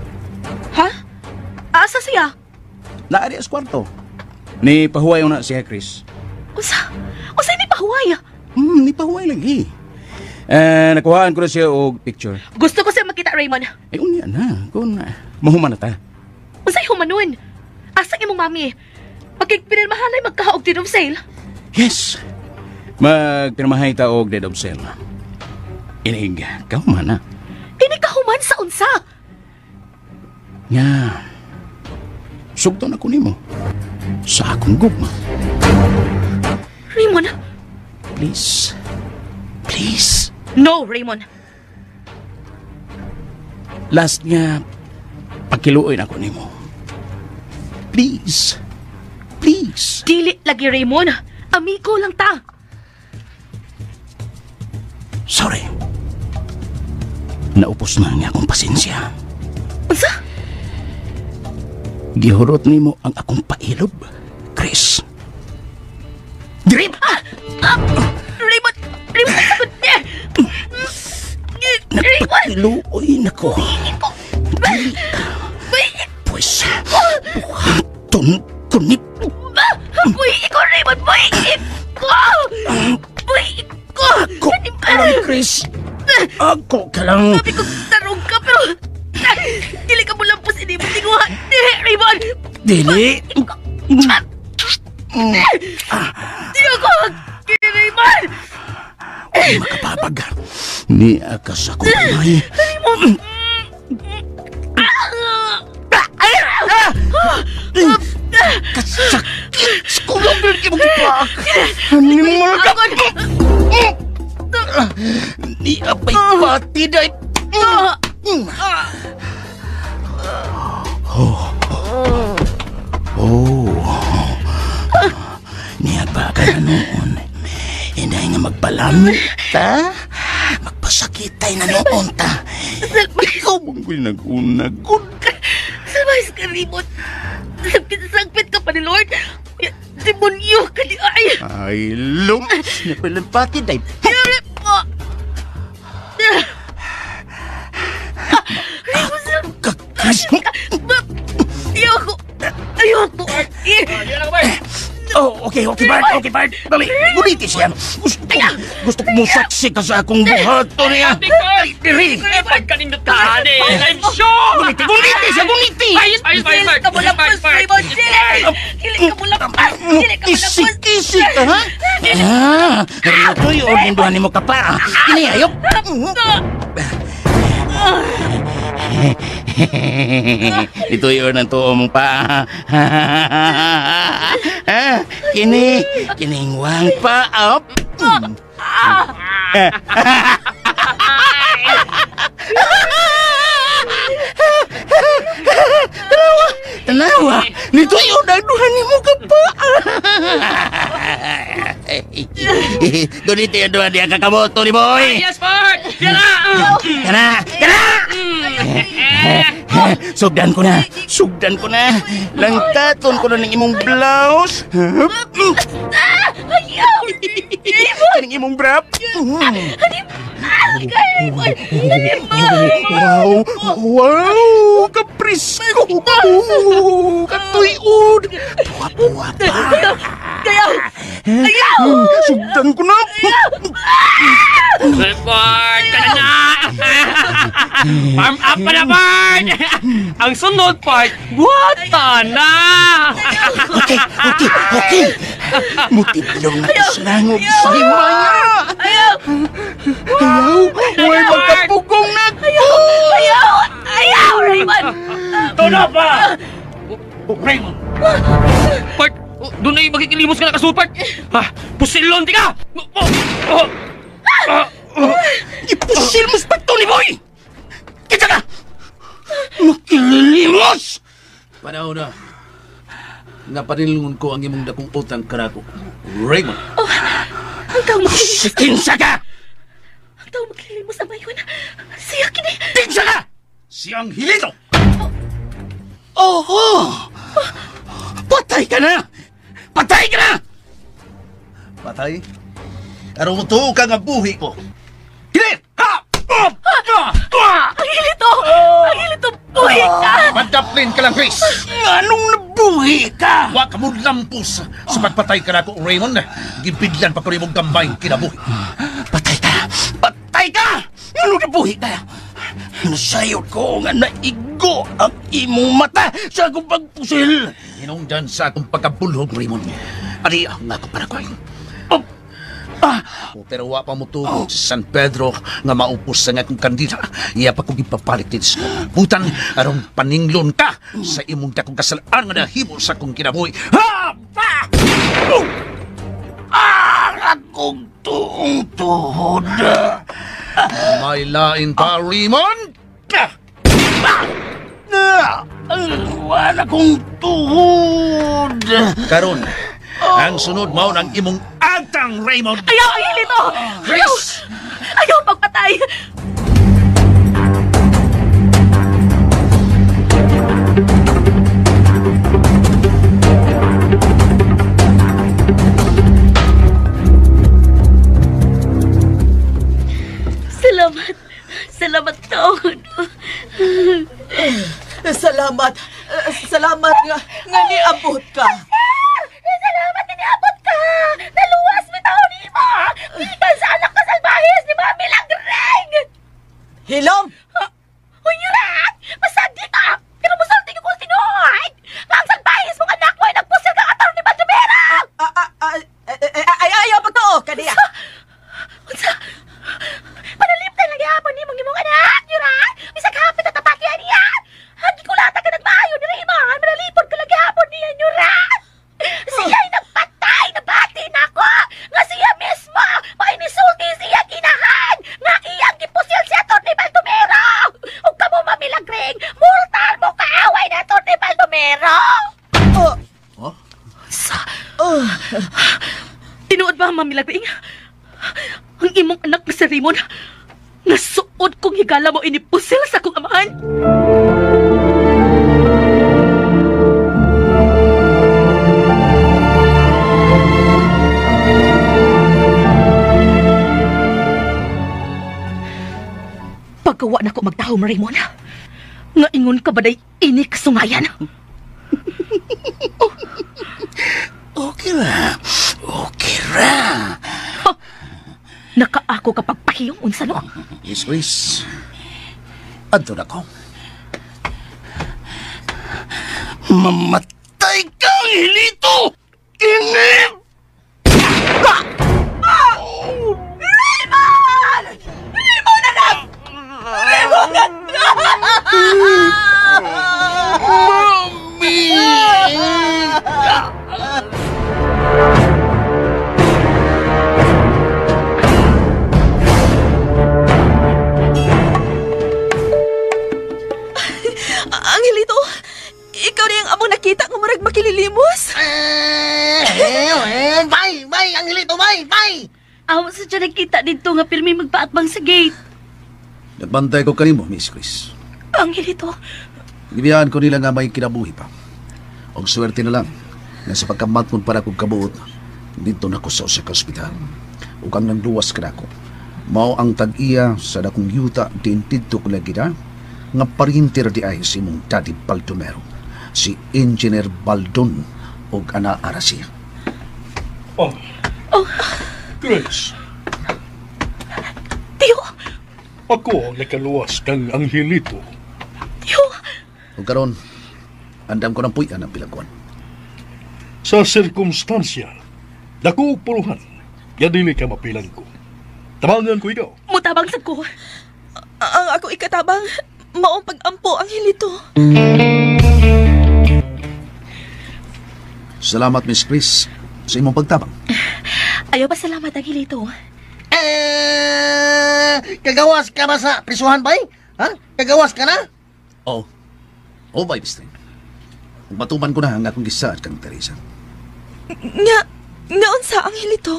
Ha? Asa siya? Naari sa kwarto. Ni pahuway na siya, Chris. Usa? Usa ni pahuway? Ni pahuway lagi. Nakuhaan ko na siya og picture. Gusto ko siya makita, Raymond. Ay, unya na. Kung mahuman na ta. Unsay humanon? Asa imong mami? Pagkigpinirmahanay magkahaog deed of sale. Yes. Magpirmahay ta og deed of sale. Inig, kahuman na. Inig kahuman sa unsa? Nga, sugton ako nimo sa akong gugma. Raymond. Please. Please. No, Raymond. Last nga, pagkiluoy na ako nimo. Please. Please. Dili lagi, Raymond. Amigo lang ta. Sorry. Naupos na nga akong pasensya. Unsa? Gihurot nimo ang akong pailob, Chris. Drip! Raymond! Raymond, sagot niya! Nagpakiluoy na ko. Dili. Pwes, buhaton ko ni... Buhi ko, Raymond! Buhi ko! Buhi ko! Ako ka lang, Chris. Ako ka lang. Sabi ko, tarong ka, pero... Dili ka mo lang po sinimot ni Guha. Dili, Raymond! Dili! Di ako! Raymond! Huwag makapapag. Ni akas ako kamay. Raymond! Kasakit! Skulong din imong gipaak! Animal ka! Ni apay pati day! Oh. Oh. Niya ba ka na noon? Hindi nga magpalamit ta? Magpasakit tayo na noon ta? Ikaw mong pinag-unagod. Sabay ka, Raymond. Sagpit ka pa ni Lord. Demonyo ka ni ay. Ay, lum. Napalampati day. Ayoko. Ayoko. Oh, okay, Bart. Okay, Bart. Dali, guliti siya. Gusto ko mong saksi ka sa akong buhato niya. Diri. Pagkanindot ka, ane. I'm sure. Guliti siya, guliti. Ayos, ayos, ayos. Ka mo lampas, Raymond. Dili ka mo lampas. Dili ka mo lampas. Kisi-kisi ka, ha? Ah, Rito, yung ordinduhan ni mo ka pa. Kini, ayok. Ito yun ang tuo mong pa. Kini, kiningwang pa. Up. Tanawa! Tanawa! Nituyo na duha ni mo ka pa! Duniti ang duha diya kakaboto ni boy! Yes, Bart! Kana! Kana! Kana! Sugdan ko na! Sugdan ko na! Langkaton ko na ng imong blouse! Ayaw! Kaning imong brap! Wow! Wow! Kaprisko! Katuyod! Puwa-puwa pa! Ayaw! Ayaw! Sugdan ko na! Bart! Kana na! Farm up pa na, Bart! Ang sunod part, buhata na! Okay, okay, okay! Mutidlong na kaslangog sa himaya! Ayaw! Ayaw! Huwag magkapugong na ko! Ayaw! Ayaw, Raymond! Tuno pa! Raymond! Bart! Doon ay makikilimos ka na kasulod, Bart! Pusilon, di ka! Ipusil mo sa Tony Boy! Kita ka! Makilimos! Panahon na. Napanilungon ko ang imong dakong utang kanako. Raymond! Oh, ang tao makilimos. Kinsa ka! Ang tao makilimos ang mayon. Siya kini. Kinsa ka! Si Angelito! Oho! Patay ka na! Patay ka na! Patay? Aron mo tuo ka nga buhi ko. Kini! Ha! Angelito! Angelito, buhi ka! Madaplin ka lang, Chris! Anong nabuhi ka? Wa ka mo lampos sa pagpatay ka nako, Raymond. Gibidlan pa ko rin mong gambay kinabuhi. Patay ka! Patay ka! Anong nabuhi ka? Nasayod ko nga naigo ang imong mata sa akong pagpusil. Hinungdan sa akong pagkabulhog, Raymond. Ari ang akong parakoy. Pero wa pa mo tugot sa San Pedro nga maupos sa akong kandida. Iya pa kong ipapalit din sa butan aron paninglon ka sa imong dakong kasalaan nga nahimo sa akong kinabuhi. Ha! Pa! Akong tuong tuhod. May lain pa, Raymond? Wala kong tuhod. Karon, ang sunod mao ng imong agtang, Raymond. Ayaw, Angelito! Ayaw! Ayaw pagpatay! Salamat. Salamat taon. Salamat. Salamat nga niabot ka. Salamat nga niabot ka. Naluwas mi taon nimo. Gikan sa anak ka salbahis ni Mami Langring. Hilom. Unyurak! Masagi ka! Pero musulti ko kung tinuod! Nga ang salbahis mong anak mo ay nagpusil kang ataro ni Baldomero! Ay, ayaw pagtuo, kaniya! Unsa? Panaliptan lang gihapon ni mong imong anak, Yurak! Bisag hapit at tapakian niya! Hagi ko lata ka nagmaayo ni Raymond! Manalipod ka lang gihapon niya, Yurak! Siya'y nagpatay! Nabati na ako! Nga siya mismo! Mainisulti siya kinahan! Nga iyang gipusil si Atty. Baldomero! Ug kamo mamilagring! Multar mo kaaway na Atty. Baldomero! Oh. Oh? Sa... Oh. Tinuod ba, Mamilagring? Ang imong anak na si Raymond, nasuod kong higala mo inipusil sa akong amahan. Pagkawa na ko magtahom, Raymond, nga ingon ka ba day ini kasungayan? Oh. Okay ra. Okay ra. Oh. Nakaako kapag pahiyong unsa no? Yes, Chris. Adto na ko. Mamatay ka, Angelito! Kini! Raymond! Raymond, anak! Raymond, anak! Mami! Amo sa siya nagkita dito nga pirmi magpaatbang sa gate. Nagbantay ko kanimo, Miss Chris. Angelito. Gibiyaan ko nila nga may kinabuhi pa. Og swerte na lang nga sa pagkamatmon para kong kabuot, dito na ko sa usa ka ospital. Ug ang nangluwas kanako, mao ang tag-iya sa dakong yuta din didto ko lagi na, nga parinter di ay si imong Daddy Baldomero, si Engineer Baldon og ana ara siya. Oh. Oh. Chris. Tiyo. Ako ang nakaluwas kang Angelito. Tiyo. Ug karon, andam ko ng puy-an ang bilangguan. Sa sirkumstansya, dako og puluhan, ya dili ka mapilang ko. Tabangan ko ikaw. Mutabang sad ko. Ang ako ikatabang, maong pag-ampo, Angelito. Salamat, Miss Chris, sa imong pagtabang. Ayaw pa salamat, Angelito. Kagawas ka ba sa prisuhan, bay? Ha? Kagawas ka na? Oo. Oo, bay, Bistring. Matuman ko na ang akong gisaad kang Teresa. Nga, unsa, Angelito?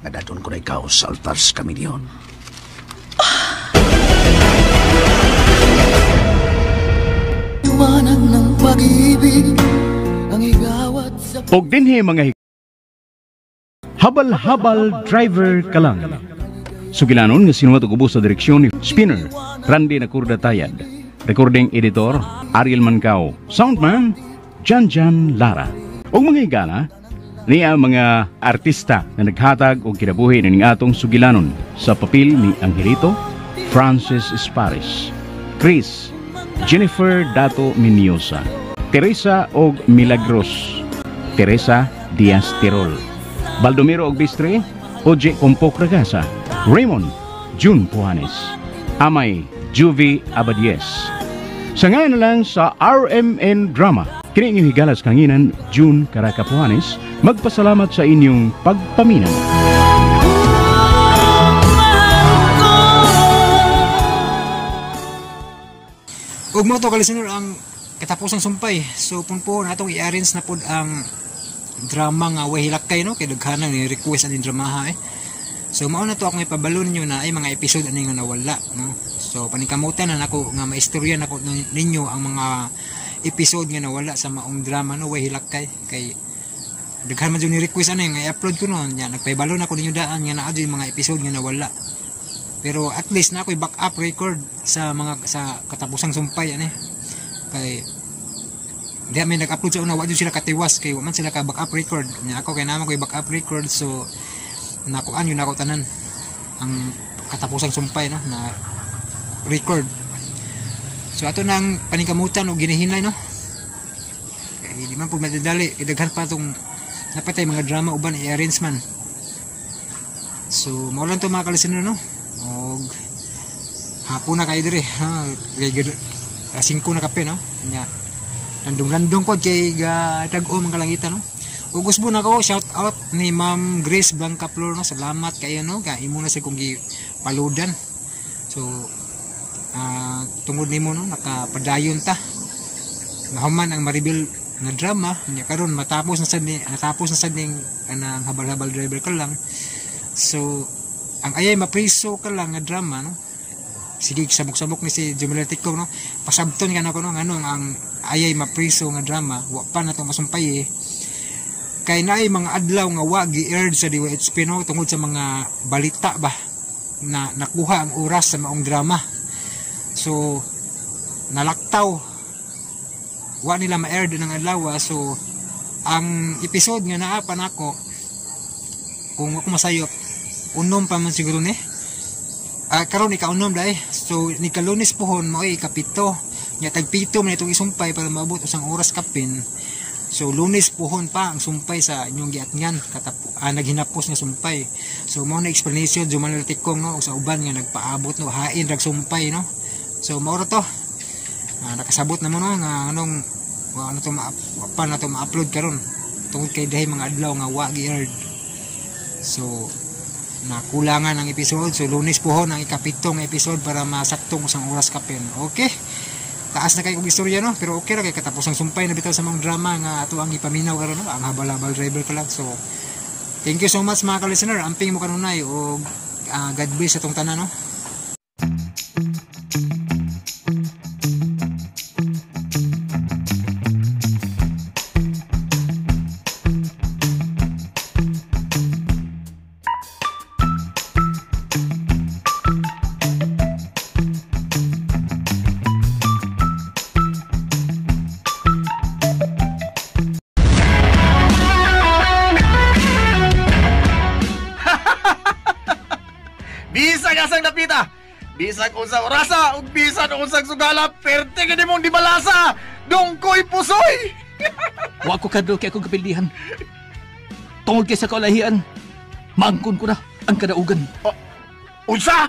Nga dadon ko na ikaw sa altar sa kamilyon. Liwanag ng pag-ibig ang igawat sa Og dinhi mga habal-habal driver ka lang. Sugilanon nga sinuwat og ubos sa direksyon ni Spinner, Randy Nakurda Tayad. Recording editor, Ariel Mancao. Soundman, Jan Jan Lara. Og mga higala, niya mga artista na naghatag og kinabuhi nining atong sugilanon sa papel ni Angelito, Francis Esparis, Chris, Jennifer Dato Miniosa, Teresa og Milagros, Teresa Diaz Tirol, Baldomero og Bistre, Oje Compok Ragasa, Raymond June Puhanes, Amay Juvie Abadies. Sa ngayon na lang sa RMN Drama, kini inyong higalas kanginan June Caracapuanes, magpasalamat sa inyong pagpaminaw. Ug mo to ka-listener ang katapusang sumpay. So punpo na atong i-arrange na pod ang drama nga way hilakay no kay daghan ni request ani dramaha eh. So mao na to akong ipabalo ninyo na ay mga episode ani nga nawala no. So paningkamutan na nako nga maistorya nako ninyo ang mga episode nga nawala sa maong drama no way hilakay kay daghan man jud ni request ani nga i-upload ko no nya nagpahibalo nako ninyo daan nga naa jud mga episode nga nawala. Pero at least na ako'y backup record sa mga sa katapusang sumpay ani. Kay di may nag-upload sa una wa jud sila katiwas kay wa man sila ka backup record. Nya ako kay naman ko'y backup record so nakuan yun ako tanan ang katapusang sumpay no na record. So ato nang paningkamutan og ginihinay no. Kay di man pud madadali kay daghan pa tong napatay mga drama uban i-arrange man. So mao lang to mga ka-listener no. Og hapon na kayo diri ha, kay alas 5 na kape no. Nya landong-landong pod kay tag-o mga kalangitan no. Ug usbo na ko shout out ni Ma'am Grace Blancaflor no. Salamat kayo no kay imo na sa kong gipaludan. So tungod nimo no nakapadayon ta. Nahuman ang Maribel nga drama nya karon matapos na sad ni natapos na sad ning kanang habal-habal driver ka lang. So ang ayay mapriso ka lang nga drama no. Sige sabok-sabok ni si Jumela Tico no. Pasabton ka nako no nganong ang ayay mapriso nga drama wa pa na to masumpay eh. Kay naay mga adlaw nga wa gi-aired sa DYHP no tungod sa mga balita ba na nakuha ang oras sa maong drama. So nalaktaw wa nila ma-aired ng adlaw. So ang episode nga naa pa nako kung ako masayop unom pa man siguro ni. Karon ika-unom dai. So ni Kalunes pohon mao ikapito. Nya tagpito man itong isumpay para maabot usang oras kapin. So Lunes pohon pa ang sumpay sa inyong giatngan naghinapos nga sumpay. So mao na explanation Jumanel Tikong no sa uban nga nagpaabot no hain rag sumpay no. So mao ra to. Nakasabot na mo no nga anong wa na to pa na to ma-upload karon tungod kay dahi mga adlaw nga wa gi-aired. So nakulangan ang episode. So Lunes pohon ang ikapitong episode para masaktong usang oras kapin. Okay. Taas na kay kog istorya no, pero okay ra kay katapos ang sumpay na bitaw sa mga drama nga ato ang ipaminaw karon no, ang habal-habal driver ka lang. So Thank you so much mga ka-listener. Amping mo kanunay o God bless atong tanan, no? Bisag asang dapita, bisag unsang orasa ug bisan unsang sugala, perte gid imong dibalasa. Dungkoy pusoy. Wa ko kadlo kay akong kapildihan. Tungod kay sa kaulahian, maangkon ko na ang kadaugan. Oh, unsa?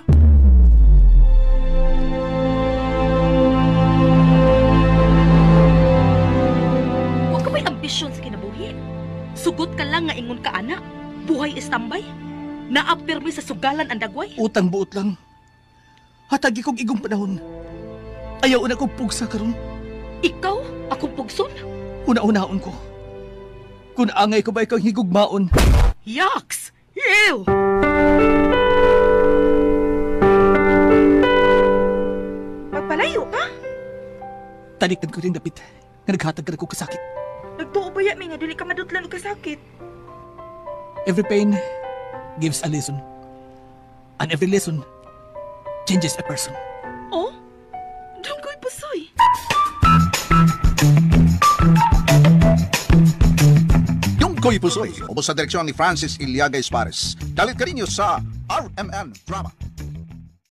Wa ka may ambisyon sa kinabuhi. Sugot ka lang nga ingon ka anak. Buhay istambay. Naapirmi sa sugalan ang dagway. Utang buot lang. Hatagi kong igong panahon. Ayaw na kong pugsa karon. Ikaw? Akong pugson? Una-unaon ko. Kung angay ko ba ikaw higugmaon? Yaks! Ew! Magpalayo ka? Talikdan ko rin dapit nga naghatag ka na kong kasakit. Nagtuo ba ya, mi nga dili ka madutlan og kasakit? Every pain gives a lesson. And every lesson changes a person. Oh? Dungkoy pusoy. Dungkoy Pusoy, ubos sa direksyon ni Francis Iliaga Espares. Dalit kaninyo sa RMN Drama.